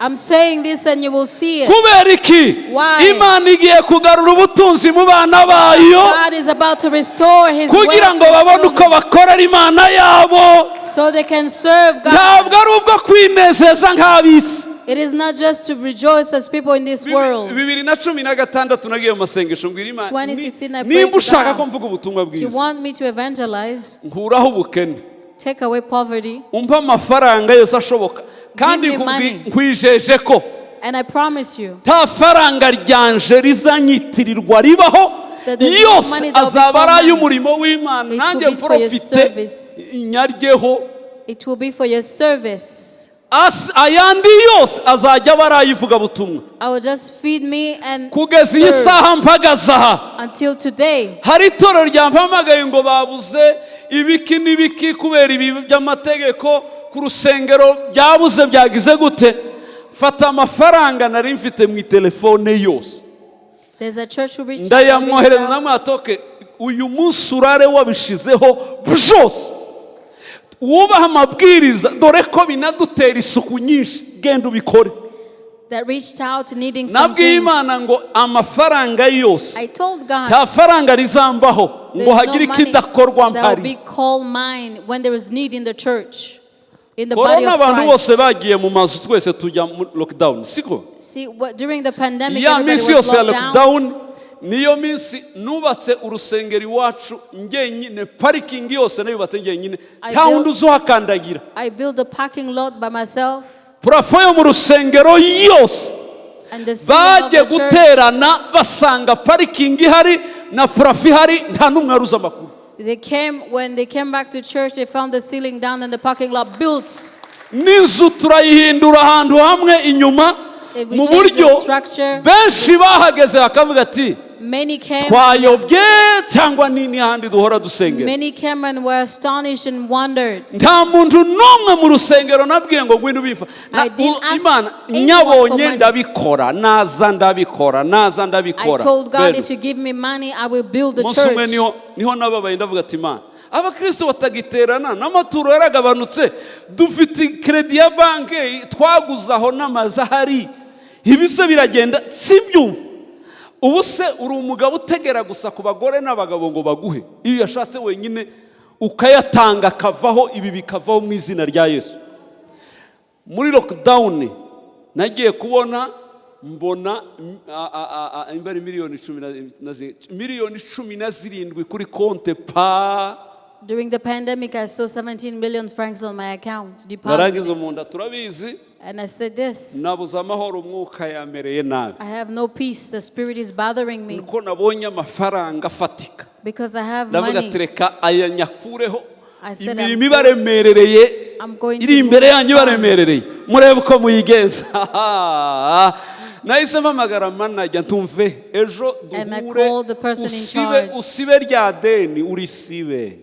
I'm saying this and you will see it.
Kubera iki?
Why?
Imana igiye kugarura ubutunzi mu bana bayo
God is about to restore his
kugira
wealth
ngo babone uko bakorera Imana yabo.
So they can serve God.
Ntabwo ari ubwo kwinezeza nk'ab'isi.
It is not just to rejoice as people in this world.
2016 nagiye mu masengesho, mbwira Imana,
2016 I prayed
nimba
to
ushaka
God.
Ko mvuga ubutumwa
If you
bwiza,
want me to evangelize,
nkuraho ubukene,
take away poverty,
umpe amafaranga yose ashoboka, kandi
Give me money.
nkwijeje ko
and I promise you
nta faranga ryanje rizanyitirirwa ribaho,
that there's no
yose
money that will be
azaba ari
called mine.
ay'umurimo w'Imana,
It will
nanjye
be for your
mprofite
service.
nyaryeho.
It will be for your service.
Ayandi yose azajya aba ari ay'ivugabutumwa.
I will just feed me and
Kugeza iyi
serve
saha mpagaze aha,
until today.
Hari itorero ryampamagaye ngo babuze ibiki n'ibiki kubera ibi by'amategeko ku rusengero byabuze, byagize gute. Fata amafaranga nari mfite mu itelefone yose,
There's a church who reached out,
ndayamwohereza.
reached out.
Ndamwatoke uyu munsi urare wabishizeho byose, wubaha amabwiriza, dore ko binadutera isuku nyinshi, genda ubikore.
That reached out needing some
Nabwiye
things.
Imana ngo amafaranga yose,
I told God,
nta faranga rizambaho ngo
there's no
hagire
money
ikidakorwa
that will
mpari.
be called mine when there is need in the church, in the body
Korona
of
abantu
Christ.
bose bagiye mu mazu, twese tujya muri lockdown, siko?
See, what, during the pandemic,
Ya
everybody
minsi
was
yose ya
locked down.
lockdown niyo minsi nubatse urusengero iwacu njyenyine, parikingi yose nayubatse njyenyine, nta wundi uzuhakandagira.
I built a parking lot by myself
Plafond yo mu rusengero yose,
and the ceiling of
bagiye
the church.
Guterana basanga parikingi ihari na plafond ihari, nta n'umwe wari uzi amakuru.
They came when they came back to church, they found the ceiling down and the parking lot built.
N'inzu turayihindura ahantu hamwe inyuma
We
mu
changed the
buryo
structure.
benshi bahageze bakavuga ati
Many came.
twayobye cyangwa ni n'ahandi duhora dusengera.
Many came and were astonished and wondered.
Nta muntu n'umwe mu rusengero nabwiye ngo ngwino ubifa.
I didn't ask
Imana
anyone
nyabonye
for money.
ndabikora, naza ndabikora, naza
I
ndabikora.
told God,
Bene.
if you give me money, I will build the
Umunsi umwe
church.
niho nababaye, ndavuga ati Imana, abakristo batagiterana n'amaturo yaragabanutse, dufite crédit ya banki twaguze aho n'amazu ahari, ibise biragenda sibyumva. Ubu se uri umugabo utegera gusa ku bagore n'abagabo ngo baguhe? Iyo uyashatse wenyine ukayatanga akavaho, ibi bikavaho mu izina rya Yesu. Muri lockdown nagiye kubona mbona imbere miliyoni 17 kuri konte pa.
During the pandemic, I saw 17 million francs on my account
Ngarangiza
deposited.
Mu nda turabizi.
And I said this,
Nabuze amahoro, umwuka yamereye nabi.
I have no peace. The spirit is bothering me
Niko nabonye amafaranga afatika.
Because I have
Ndavuga
money.
ati reka aya nyakureho,
I said,
imirimo ibaremerereye
I'm going to
iri imbere
move
yanyu ibaremerereye,
funds.
murebe uko muyigenza. Nahise mpamagara manager, ntumve ejo
And I
duhure,
called the person in
usibe
charge.
Usibe rya deni, urisibe.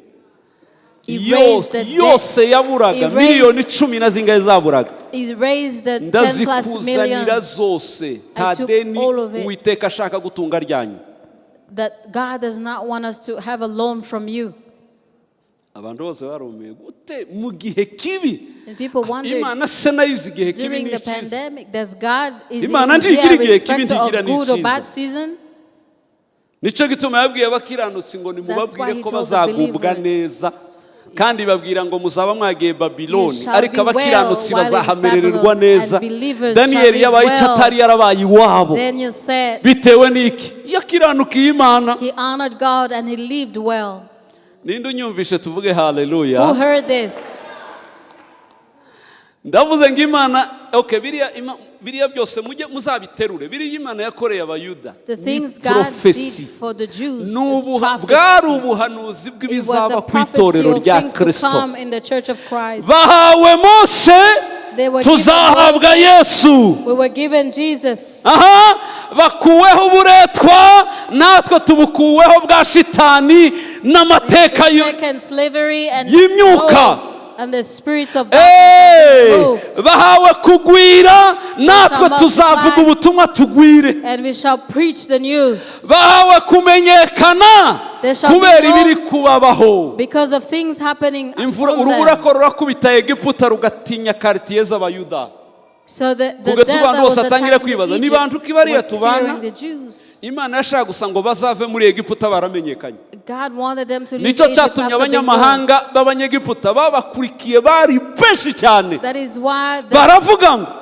Erase
Yose
the debt.
yose yaburaga, miliyoni cumi na zingahe zaburaga,
Erase the 10 plus million
ndazikuzanira zose. Nta
took
deni
all of it.
Uwiteka ashaka gutunga ryanyu.
That God does not want us to have a loan from you.
Abantu bose barumiye gute mu gihe kibi.
And people wondered
Imana se nayizi igihe kibi
during the
n'icyiza?
Pandemic, does God is he,
Imana
is he a
ntigira igihe kibi,
respecter of
ntigira
good or
n'icyiza.
Bad season?
Nicyo gituma yabwiye abakiranutsi ngo
That's why
nimubabwire
he
ko
told the
bazagubwa
believers,
neza, kandi babwira ngo muzaba mwagiye
"You
Babiloni,
shall
ariko
be well
abakiranutsi
while in
bazahamerererwa
Babylon,
neza.
and believers
Daniyeli
shall live
yabaye icyo
well."
atari yarabaye iwabo
Daniel said
bitewe n'iki? Yakiranukiye Imana.
He honored God and he lived well.
Ninde unyumvishe? Tuvuge haleluya.
Who heard this?
Ndavuze ngo Imana, okay, biriya biriya byose mujye muzabiterure, biriya Imana yakoreye Abayuda
The
ni
things God
prophecy.
Did for the Jews is
Bwari
prophecy.
ubuhanuzi
It was
bw'ibizaba
a
ku
prophecy
itorero
of
rya
things to
Kristo.
Come in the church of Christ.
Bahawe Mose,
They were given
tuzahabwa Yesu.
We were given Jesus.
Aha bakuweho uburetwa, natwe tubukuweho bwa shitani n'amateka
Taken slavery and
y'imyuka.
laws and the spirits of
Hey!
darkness have been moved.
Bahawe kugwira, natwe
Shall
tuzavuga
multiply.
ubutumwa tugwire.
And we shall preach the news
Bahawe kumenyekana
There shall be
kubera
no
ibiri kubabaho.
Because of things happening
Imvura
on
urubura
them.
ko rurakubita Egiputa rugatinya quartier z'Abayuda.
So the
Kugeza
death
ubwo abantu
that
bose
was
atangira
attacking
kwibaza,
the
ni
Egypt
bantu ki bariya
was
tubana?
fearing the Jews.
Imana yashaka gusa ngo bazave muri Egiputa baramenyekanye.
God wanted them to leave
Nicyo
Egypt
cyatumye
after being known.
abanyamahanga b'Abanyegiputa babakurikiye bari benshi cyane.
That is why the,
Baravuga ngo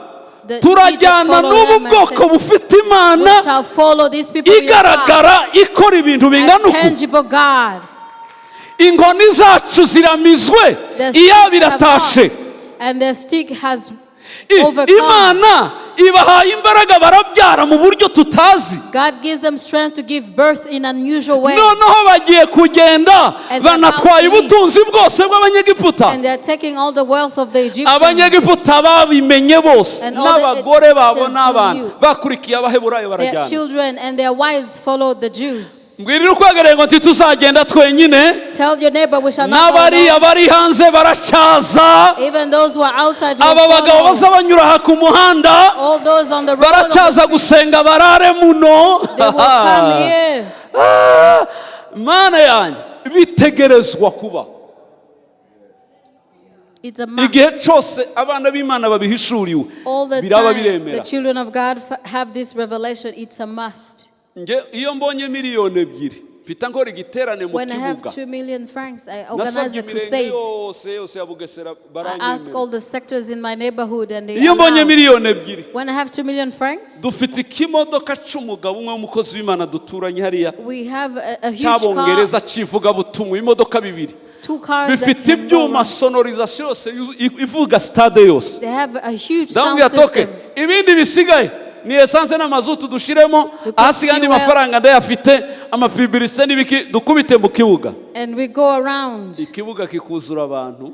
the Egypt
turajyana
followed
n'ubu
them and
bwoko
said,
bufite Imana
we shall follow these people we are
igaragara ikora ibintu
a
bingana uku.
tangible God.
Inkoni zacu ziramizwe,
The
iyabo
sticks have
iratashe.
lost, and the stick has overcome.
Imana ibahaye imbaraga barabyara mu buryo tutazi.
God gives them strength to give birth in unusual ways.
Noneho bagiye kugenda
And they're
banatwaye
about to leave.
ubutunzi bwose bw'Abanyegiputa.
And they are taking all the wealth of the Egyptians.
Abanyegiputa babimenye bose
And all the
n'abagore babo
Egyptians who
n'abana
knew.
bakurikiye Abaheburayo
Their
barajyana.
children and their wives followed the Jews.
Mbwirira ukwegereye ngo ntituzagenda twenyine.
Tell your neighbor, we shall not go
N'abariya
alone.
bari hanze baracyaza.
Even those who are outside will
Aba bagabo
follow.
baza banyura aha ku muhanda
All those on the road, on the
baracyaza gusenga barare muno.
they will come here.
Ah, Mana yanjye, bitegerezwa kuba.
It's a must.
Igihe cyose abana b'Imana babihishuriwe
All the
biraba
time,
biremera.
the children of God have this revelation. It's a must.
Nge iyo mbonye 2 miliyoni mpita nkora igiterane mu
When I have
kibuga.
2 million francs, I organize
Nasabye
a
imirenge
crusade.
yose yose ya Bugesera
I ask
baranyemerera.
all the sectors in my neighborhood and they
Iyo mbonye
allow.
2 miliyoni,
When I have 2 million francs,
dufite ikimodoka cy'umugabo umwe w'umukozi w'Imana duturanye hariya
we have a huge car,
cy'Abongereza cy'ivugabutumwa, imodoka bibiri
two cars that
bifite
can go
ibyuma
round.
sonorisation yose ivuga stade yose.
They have a huge sound
Ndamubwira toke
system.
ibindi bisigaye ni essence n'amazutu dushiremo,
We put
ahasigaye andi
fuel.
mafaranga ndayafite, amapibirise n'ibiki dukubite mu kibuga.
And we go around,
Ikibuga kikuzura abantu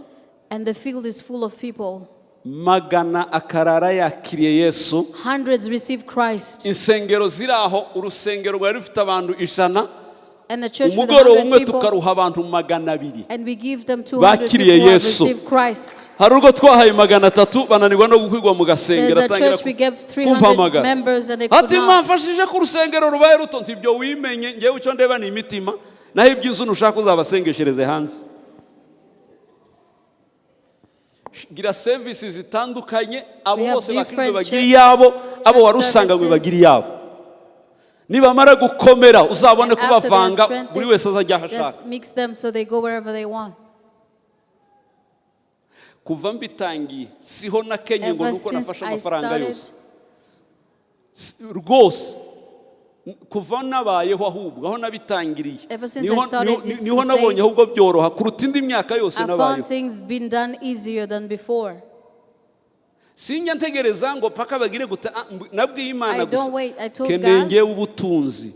and the field is full of people.
magana akarara yakiriye Yesu.
Hundreds receive Christ.
Insengero ziri aho, urusengero rwari rufite abantu 100,
And the church with
umugoroba
100
umwe
people,
tukaruha abantu 200
and we give them 200
bakiriye
people who have
Yesu.
received Christ.
Hari urwo twahaye 300 bananirwa no gukwirwa mu gasengero.
There's a
Atangira
church we gave 300
kumpamagara
members and they could
ati
not.
mwamfashije ko urusengero rubaye ruto. Ntibyo wimenye, ngewe icyo ndeba ni imitima, naho iby'inzu ntushaka uzabasengeshereze hanze. Gira serivisi zitandukanye, abo
We have
bose bakiriwe
different
bagira
church-
iyabo, abo
church
wari usanganywe
services.
bagira iyabo. Nibamara gukomera uzabone
And after they are
kubavanga,
strengthened,
buri wese azajya aho ashaka.
just mix them so they go wherever they want.
Kuva mbitangiye siho na kenye ngo
Ever
nuko
since
nafashe
I
amafaranga
started,
yose. Rwose kuva nabayeho, ahubwo aho nabitangiriye
Ever since I started this
niho
crusade,
nabonye ahubwo byoroha kuruta indi myaka yose
I found
nabayeho.
things being done easier than before.
Sinjya ntegereza ngo paka bagire gute. Ah, nabwiye Imana
I
gusa
don't wait. I told
keneye
God,
ngewe ubutunzi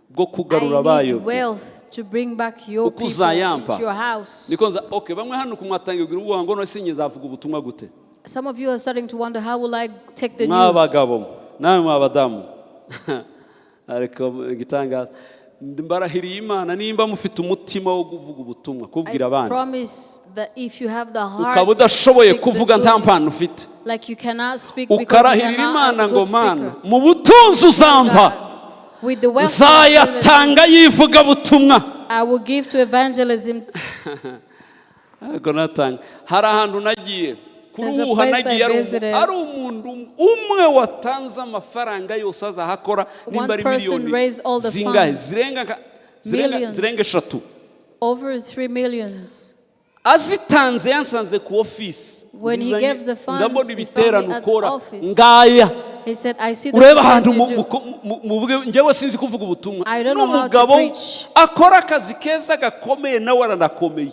bwo kugarura
I need
abayobye.
Wealth to bring back your
Uko
people
uzayampa
into your house.
niko nza. Okay, bamwe hano kumwatangira kugira ubwoba ngo none sinjye nzavuga ubutumwa gute.
Some of you are starting to wonder, how will I take the news?
Mw'abagabo nawe mw'abadamu, ariko igitangaza mbarahiriye Imana, nimba mufite umutima wo kuvuga ubutumwa
I
kubwira abandi
promise that if you have the heart
ukaba
to
udashoboye
speak the
kuvuga
good
nta
news,
mpano ufite
like you cannot speak because you
ukarahirira
are not
Imana
a
ngo
good
Mana
speaker.
mu butunzi uzampa
God, with the wealth that you've given me,
nzayatanga y'ivugabutumwa.
I will give to evangelism.
Ariko natanga hari ahantu nagiye
There's a
kuruhuha
place I
nagiye
visited.
ari umuntu umwe watanze amafaranga yose azahakora nimba
One
ari
person
miliyoni
raised all the
zingahe
funds.
zirenga zirenga
Millions.
zirenga 3.
Over 3 millions.
Azitanze yansanze ku ofisi.
When he
Nzizanye,
gave the funds,
ndabona
he found
ibiterane
me at
ukora
office.
ngaya.
He said, I see the
Ureba ahantu
crusades you do.
muvuge njyewe sinzi kuvuga ubutumwa.
I don't know how to
N'umugabo
preach.
akora akazi keza gakomeye nawe aranakomeye.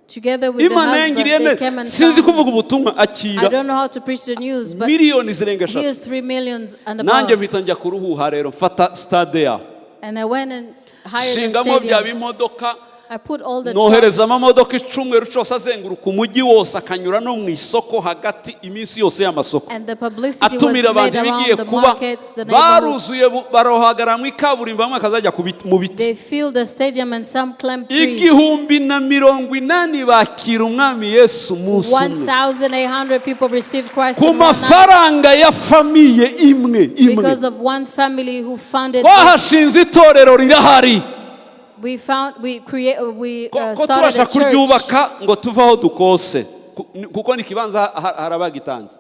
Together with the
Imana
husband,
yangiriye
they
neza
came and
sinzi
found
kuvuga
me.
ubutumwa
I
akira
don't know how to preach the news, but
miliyoni zirenga 3.
here's 3 millions and
Nanjye
above.
mpita njya kuruhuha rero mfata stade yaho
And I went and hired a
nshingamo bya
stadium.
bimodoka
I put all the trucks.
nohereza amamodoka icyumweru cyose azenguruka umujyi wose akanyura no mu isoko hagati iminsi yose y'amasoko
And the publicity was
atumira
made
abantu
around
ibigiye
the
kuba
markets, the neighborhoods.
baruzuye barohagarara mu ikaburimbo bamwe bakazajya mu biti.
They filled the stadium and some climbed trees.
1080 bakira Umwami Yesu umunsi umwe
1,800 people received Christ
ku
in one night
mafaranga ya famille imwe imwe.
Because of one family who funded this.
Twahashinze itorero rirahari.
We found, we create, we
Ko ko
started
turasha
a church.
kuryubaka ngo tuve aho dukose. Kuko ni ikibanza harabagitanze.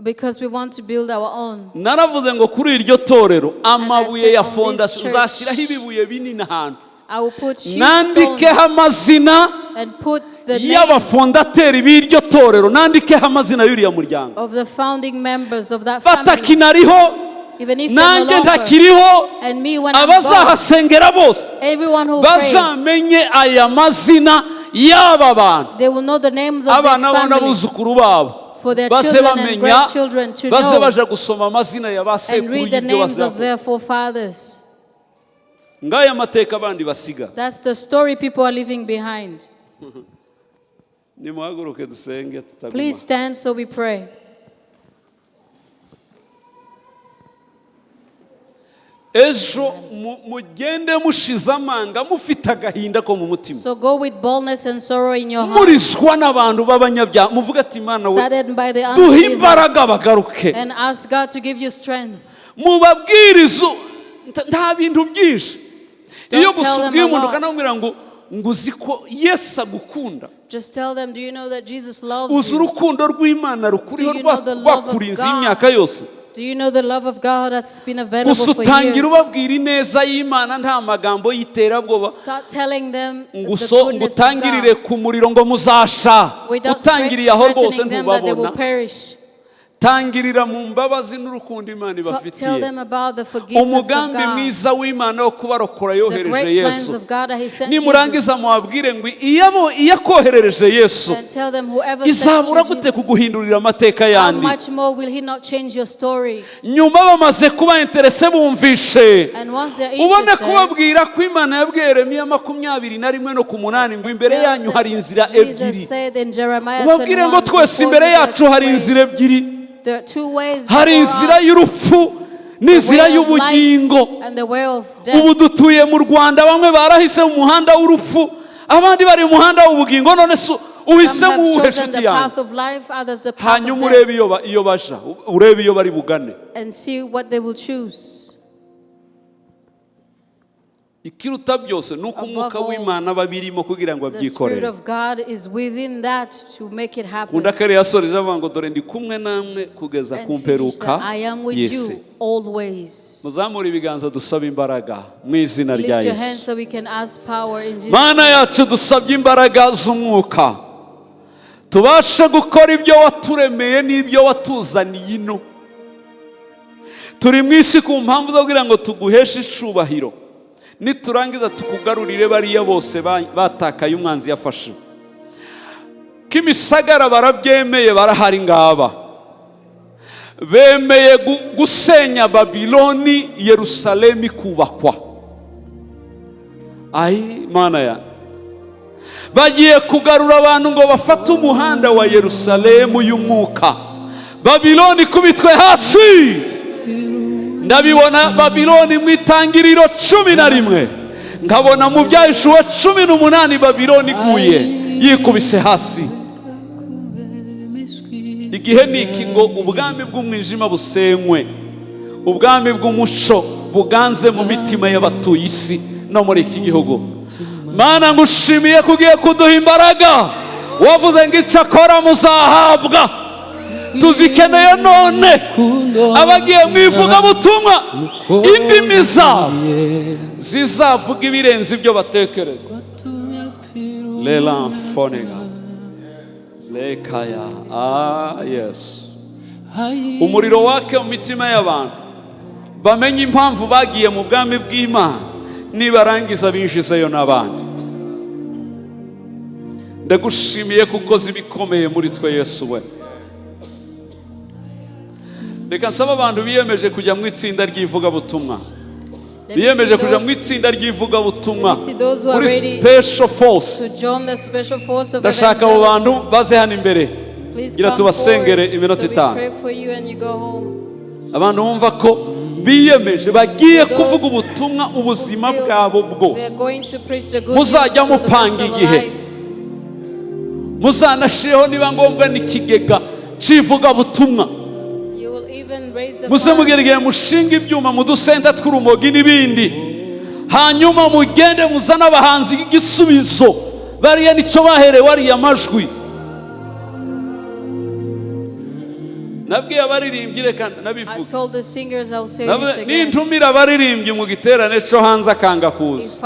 Because we want to build our own.
Naravuze ngo kuri iryo torero amabuye
said,
ya
on this
fondasiyo
church,
uzashyiraho ibibuye binini ahantu
I will put huge
nandikeho
stones
amazina
and put the name
y'abafondateri b'iryo torero, nandikeho amazina y'uriya muryango
of the founding members of that family.
Batakinariho
Even if they're no
nanjye
longer,
ntakiriho
and me when I'm gone,
abazahasengera bose
everyone who prays,
bazamenye aya mazina y'aba bantu
they will know the names of this
abana bo
family
n'abuzukuru babo
for their
baze
children and
bamenya
grandchildren to
baze
know
baja gusoma amazina ya ba
and
sekuru
read the
y'ibyo
names of
bazakoze
their forefathers.
Ngaya amateka abandi basiga.
That's the story people are leaving behind.
Nimuhaguruke dusenge tutaguma.
Please stand so we pray.
Ejo mugende mushize amanga mufite agahinda ko mu mutima
So go with boldness and sorrow in your heart,
murizwa n'abantu b'abanyabyaha muvuge ati Imana we
saddened by the
duhe imbaraga
unbelievers,
bagaruke
and ask God to give you strength.
Mubabwirize nta bintu byinshi
Don't
iyo
tell
gusa
them
ubwiye
a
umuntu
lot.
ukanamubwira ngo ngo uzi ko Yesu agukunda
Just tell them, "Do you know that Jesus loves
uzi
you?
Urukundo rw'Imana rukuriho
Do you know the love of
rwakurinze
God?
Imyaka yose
Do you know the love of God that's been available
gusa
for
utangira
years?"
ubabwira ineza y'Imana nta magambo y'iterabwoba
Start telling them the
ngo uso ngo
goodness of
utangirire
God
ku muriro ngo muzasha
without
utangiriye aho rwose
threatening them that they will
ntubabona
perish.
Tangirira mu mbabazi n'urukundo Imana
Tell
ibafitiye
them about the forgiveness of
umugambi
God,
mwiza w'Imana wo kubarokora
the
yohereje
great plans
Yesu
of God that He sent
nimurangiza
Jesus.
mubabwire ngo iyo akoherereje Yesu
And tell them whoever sent
izabura
you
gute
Jesus,
kuguhindurira amateka
how
yandi
much more will He not change your story?
Nyuma bamaze kuba intéressé bumvishe
And once they're
ubone
interested,
kubabwira ko Imana yabwiye Yeremiya 21:8 ngo imbere
tell
yanyu
them
hari inzira
Jesus
ebyiri
said in Jeremiah
ubabwire ngo
21,
twese
before
imbere
you there are
yacu
two
hari inzira
ways.
ebyiri
There are two ways
hari
before
inzira
us,
y'urupfu
the
n'inzira
way of
y'ubugingo
life and the way of death.
Ubu dutuye mu Rwanda bamwe barahise mu muhanda w'urupfu abandi bari mu muhanda w'ubugingo none se
Some
uhisemo
have
uwuhe
chosen
nshuti
the
yanjye
path of life, others the path of
hanyuma
death,
urebe iyo iyo baja urebe iyo bari bugane
and see what they will choose.
Ikiruta byose ni uko umwuka
Above all,
w'Imana aba abirimo kugira ngo
the
abyikorere
Spirit of God is within that to make it happen.
Kunda kare yasoreje avuga ngo dore ndi kumwe namwe kugeza
And
ku
finish
mperuka
that I am with
y'isi
you always.
Muzamure ibiganza dusaba imbaraga mu izina rya
Lift your
Yesu
hands so we can ask power in Jesus'
Mana yacu dusabye imbaraga z'umwuka tubashe gukora ibyo waturemeye n'ibyo watuzaniye ino turi mu isi ku mpamvu zo kugira ngo tuguheshe icubahiro niturangiza tukugarurire bariya bose batakaye umwanzi yafashe Kimisagara barabyemeye barahari ngaba bemeye gusenya Babiloni Yerusalemu ikubakwa ayi Mana yanjye bagiye kugarura abantu ngo bafate umuhanda wa Yerusalemu y'umwuka Babiloni ikubitwe hasi ndabibona Babiloni mu Itangiriro 11 nkabona mu Byahishuwe 18 Babiloni iguye yikubise hasi igihe ni iki ngo ubwami bw'umwijima busenywe ubwami bw'umuco buganze mu mitima y'abatuye isi no muri iki gihugu Mana ngushimiye ko ugiye kuduha imbaraga wavuze ngo icyo akora muzahabwa tuzikeneye none abagiye mu ivugabutumwa indimi zabo zizavuga ibirenze ibyo batekereza lelamfonega lekaya ah yes umuriro wake mu mitima y'abantu bamenye impamvu bagiye mu bwami bw'Imana nibarangiza binjizeyo n'abandi ndagushimiye kuko uzi ibikomeye muri twe Yesu we reka nsaba abantu biyemeje kujya mu itsinda ry'ivugabutumwa biyemeje kujya mu itsinda ry'ivugabutumwa muri special force
To join the special force of
ndashaka abo bantu baze hano imbere
Please
gira
come
tubasengere
forward
iminota
so we
5
pray for you and you go home.
Abantu bumva ko biyemeje bagiye kuvuga ubutumwa ubuzima bwabo bwose
They are going to preach the good
Muzajya
news for the rest
mupanga
of our
igihe.
life.
Muzanashireho niba ngombwa n'ikigega cy'ivugabutumwa
You will even raise the
muze
funds.
mugera igihe mushinga ibyuma mu dusenta tw'urumogi n'ibindi hanyuma mugende muzane abahanzi igisubizo bariya nicyo baherewe ariya majwi. Nabwiye abaririmbyi, reka
I
nabivuga.
told the singers, I'll say
Navuze,
this again.
nintumira abaririmbyi mu giterane cyo hanze akanga kuza,
If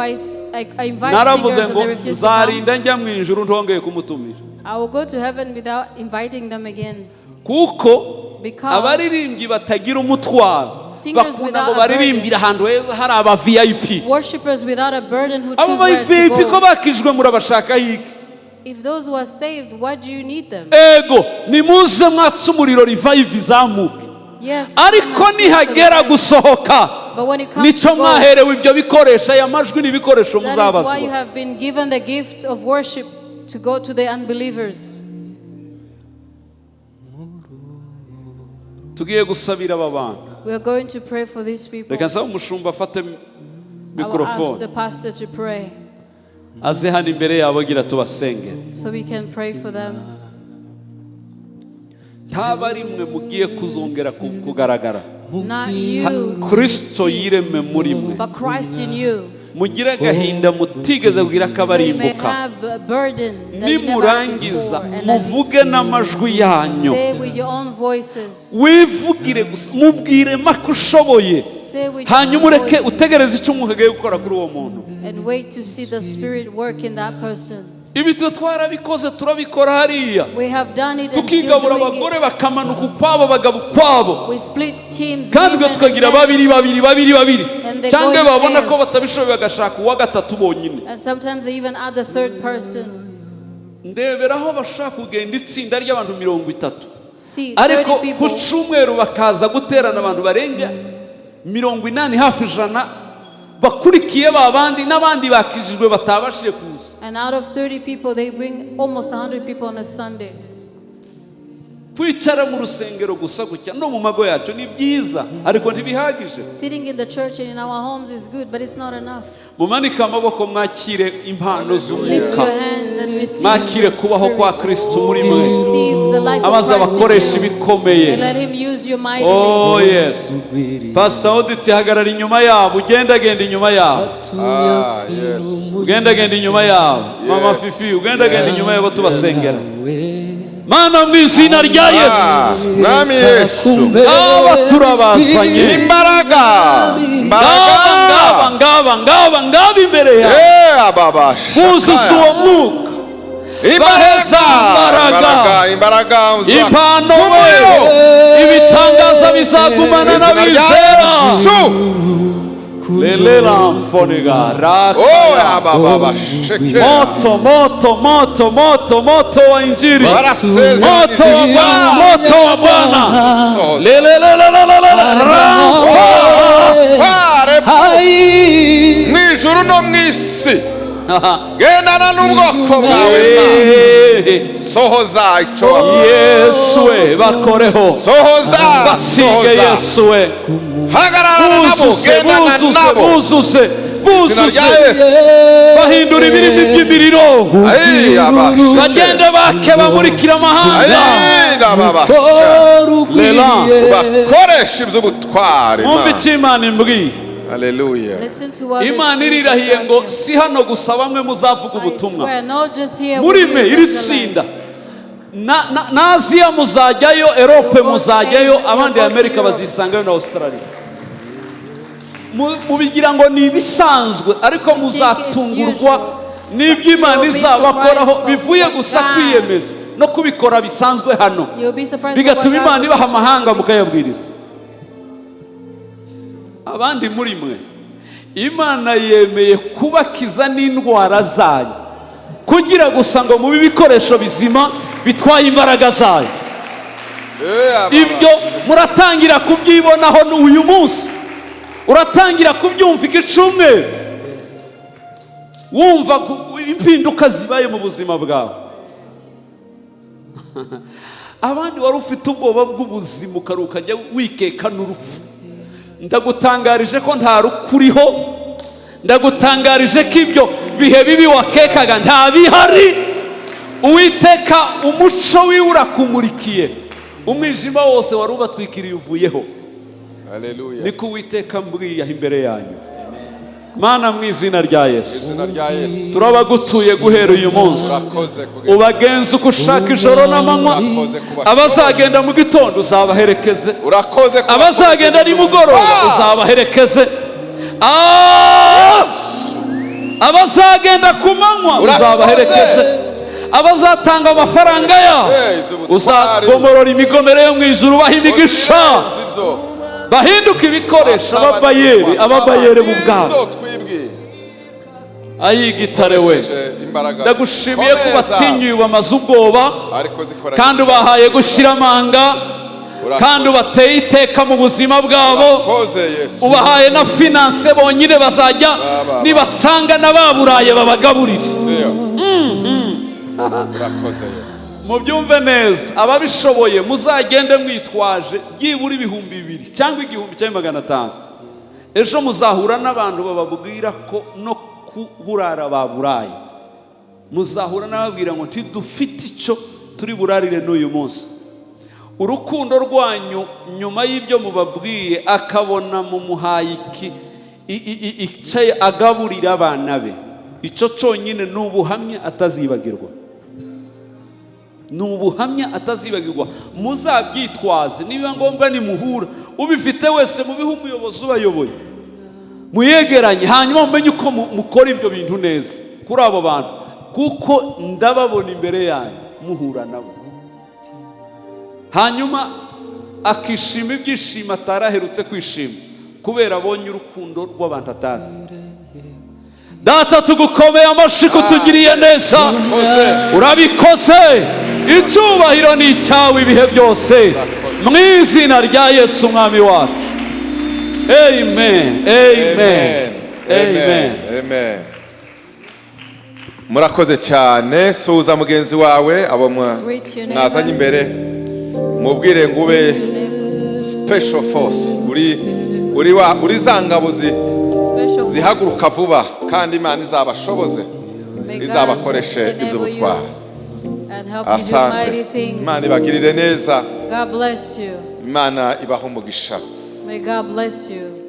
I invite
naravuze
singers and
ngo
they refuse to come,
nzarinda njya mu ijuru ntongeye kumutumira,
I will go to heaven without inviting them again.
Kuko
Because
abaririmbyi batagira umutwaro
singers
bakunda ngo
without a
baririmbire ahantu heza hari aba VIP.
Worshippers without a burden who
Abo
choose
ba
where
VIP
to
ko
go.
bakijwe, murabashaka hiki?
If those who are saved, why do you need them?
Ego, nimuze mwatse umuriro, revive izamuke.
Yes,
Ariko
come and sing for the
nihagera
revival.
gusohoka,
But when it comes
nicyo
to go,
mwaherewe ibyo bikoresho, aya majwi n'ibikoresho
that is why you
muzabazwa.
Have been given the gift of worship to go to the unbelievers.
Tugiye gusabira aba bantu.
We are going to pray for these people.
Reka nsaba umushumba afate
I will ask
mikorofone,
the pastor to pray
aze hano imbere yabo agira tubasengere.
So we can pray for them.
Ntaba ari mwe mugiye kuzongera kugaragara.
Not you to be
Kristo
seen,
yireme muri mwe.
But Christ in you.
Mugire agahinda mutigeze kugira
So you may
kabarimbuka.
Have a burden that you never had
Nimurangiza
before. And then
muvuge n'amajwi yanyu.
Say with your own voices.
Wivugire gusa, mubwire make ushoboye.
Say with your
Hanyuma
own
ureke
voices.
utegereze icyo umwuka agiye gukora kuri uwo muntu.
And wait to see the Spirit work in that person.
Ibi twe twarabikoze, turabikora hariya.
We have done it and still
Tukigabura,
doing
abagore
it.
bakamanuka ukwabo, abagabo ukwabo.
We split teams,
Kandi ubwo
women and
tukagira
men.
Babiri babiri babiri babiri,
And they
cyangwa
go in
babona ko
pairs.
Batabishoboye bagashaka uwa gatatu bonyine.
And sometimes they even add the third person.
Ndeberaho bashaka kugenda itsinda ry'abantu 30,
See,
ariko
30
ku
people.
Cyumweru bakaza guterana abantu barenga 80, hafi 100, bakurikiye ba bandi n'abandi bakijijwe batabashije kuza.
And out of 30 people, they bring almost 100 people on a Sunday.
Kwicara mu rusengero gusa gutya no mu mago yacu ni byiza, ariko ntibihagije.
Sitting in the church and in our homes is good, but it's not enough.
Mumanike amaboko mwakire impano
Lift
z'umwuka.
Your hands and receive
Mwakire
the
kubaho kwa
Spirit.
Kristo muri mwe,
Receive the life of
amaze
Christ
abakoresha
in you.
ibikomeye.
And let him use you mightily.
Oh yes, Pastor Oditi, hagarara inyuma yabo, ugendagenda inyuma yabo.
Ah, yes.
Ugendagenda inyuma yabo, Mama
Yes.
Fifi, ugendagenda inyuma yabo tubasengera. Mana, mu izina rya Yesu,
Ah, Mwami Yesu.
Ngaba turabazanye.
Imbaraga.
Ngaba, ngaba,
Imbaraga.
Ngaba, ngaba, ngaba imbere yawe.
Eh, ababa.
Buzuza uwo mwuka.
Imbaraga.
Baheza imbaraga.
Imbaraga. Imbaraga.
Impano we,
Umuriro.
Ibitangaza bizagumana
Izina rya
n'abizera.
Yesu.
Lelela mfoniga raka.
Oh, ababa. Shekera.
Moto, moto, moto, moto, moto wa Injili,
Barasezeranyije.
Moto wa Bwana, moto wa Bwana.
Sohoza.
Lelelelelelele rafa.
Tware mu ijuru no mu isi. Gendana n'ubwoko bwawe, Mana. Sohoza icyo wavuze.
Yesu we, bakoreho.
Sohoza.
Basige.
Sohoza.
Yesu we,
Hagararana nabo.
buzuze,
Gendana
buzuze,
nabo.
Buzuze,
Izina rya
buzuze.
Yesu.
Bahindura ibirimi by'imiriro.
Ayi, abashe.
Bagende bake bamurikira amahanga.
Ayi, ababasha.
Lela.
Bakoresha iby'ubutwari,
Mwumve
Mana.
icyo Imana imbwiye.
Haleluya.
Listen to what the
Imana
Spirit
irirahiye
of
ngo
God
si hano gusa bamwe muzavuga
I
ubutumwa.
Swear, not just here
Muri
will you
mwe iri
evangelize.
tsinda na Aziya muzajyayo, Erope
You go to
muzajyayo,
Asia,
abandi
you go to
Amerika
Europe.
bazisangayo na Australia. Mubigira ngo ni ibisanzwe, ariko
You think it's
muzatungurwa
usual.
n'ibyo Imana
You'll be
izabakoraho
surprised of
bivuye
what
gusa
God-
kwiyemeza no kubikora bisanzwe hano,
You'll be surprised
bigatuma
what God
Imana
will
ibaha
do.
amahanga mukayabwiriza. Abandi muri mwe Imana yemeye kubakiza n'indwara zanyu kugira gusa ngo mube ibikoresho bizima bitwaye imbaraga zayo.
Eh, ababa.
Ibyo muratangira kubyibonaho uyu munsi, uratangira kubyumva igicumweru, wumva impinduka zibaye mu buzima bwawe. Abandi wari ufite ubwoba bw'ubuzima, ukajya wikeka n'urupfu, ndagutangarije ko nta rukuriho. Ndagutangarije ko ibyo bihe bibi wakekaga nta bihari. Uwiteka umuco wiwe urakumurikiye, umwijima wose wari ubatwikiriye uvuyeho.
Haleluya.
Niko Uwiteka mbwiye aho imbere yanyu. Mana, mu izina rya Yesu,
Izina rya Yesu.
Turabagutuye guhera uyu munsi.
Urakoze kugenda.
Ubagenza uko ushaka ijoro n'amanywa.
Urakoze kubashoboza.
Abazagenda mu gitondo uzabaherekeze.
Urakoze
Abazagenda nimugoroba uzabaherekeze. Abazagenda ku manywa
Urakoze.
uzabaherekeze. Abazatanga amafaranga yabo,
Hey, iby'ubutwari.
uzagomorora imigomero yo mu ijuru, ubaha imigisha,
Ibyo
bahinduke ibikoresho, ababayeri, ababayeri bo ubwabo.
Ibyo twibwiye.
Ayigitare we,
Ukoresheje imbaraga
ndagushimiye ko
zikomeza,
ubatinyuye, bamaze ubwoba,
ariko zikora
kandi ubahaye gushyira amanga,
Urakoze.
kandi ubateye iteka mu buzima bwabo.
Urakoze, Yesu.
Ubahaye na finance, bonyine bazajya
Ba, ba.
nibasanga n'ababuraye babagaburire.
Ndiyo. Urakoze, Yesu.
Mubyumve neza, ababishoboye muzagende mwitwaje byibura 2000 cyangwa 1000 cyangwa 500. Ejo muzahura n'abantu bababwira ko no kuburara baburaye. Muzahura n'ababwira ngo ntidufite icyo turi burarire n'uyu munsi. Urukundo rwanyu nyuma y'ibyo mubabwiye, akabona mumuhaye iki icyo agaburira abana be, icyo cyonyine ni ubuhamya atazibagirwa, ni ubuhamya atazibagirwa. Muzabyitwaze, nibiba ngombwa nimuhura, ubifite wese mubihe umuyobozi ubayoboye, muyegeranye, hanyuma mumenye uko mukora ibyo bintu neza kuri abo bantu, kuko ndababona imbere yanyu muhura nabo, hanyuma akishima ibyishimo ataraherutse kwishima kubera abonye urukundo rw'abantu atazi. Data, tugukomeye amashyi kutugiriye neza.
Urakoze.
Urabikoze, icyubahiro ni icyawe ibihe byose, mu izina rya Yesu Umwami wacu, amen, amen, amen.
Amen. Murakoze cyane. Suhuza mugenzi wawe, abo
Greet your neighbor.
mwazanye imbere, mubwire ngo ube special force, uri wa uri za ngabo
Special
zihaguruka vuba, kandi Imana izabashoboze,
May God
izabakoreshe
enable
iby'ubutwari.
you and help you do
Asante.
mighty things.
Imana ibagirire neza.
God bless you.
Imana ibahe umugisha.
May God bless you.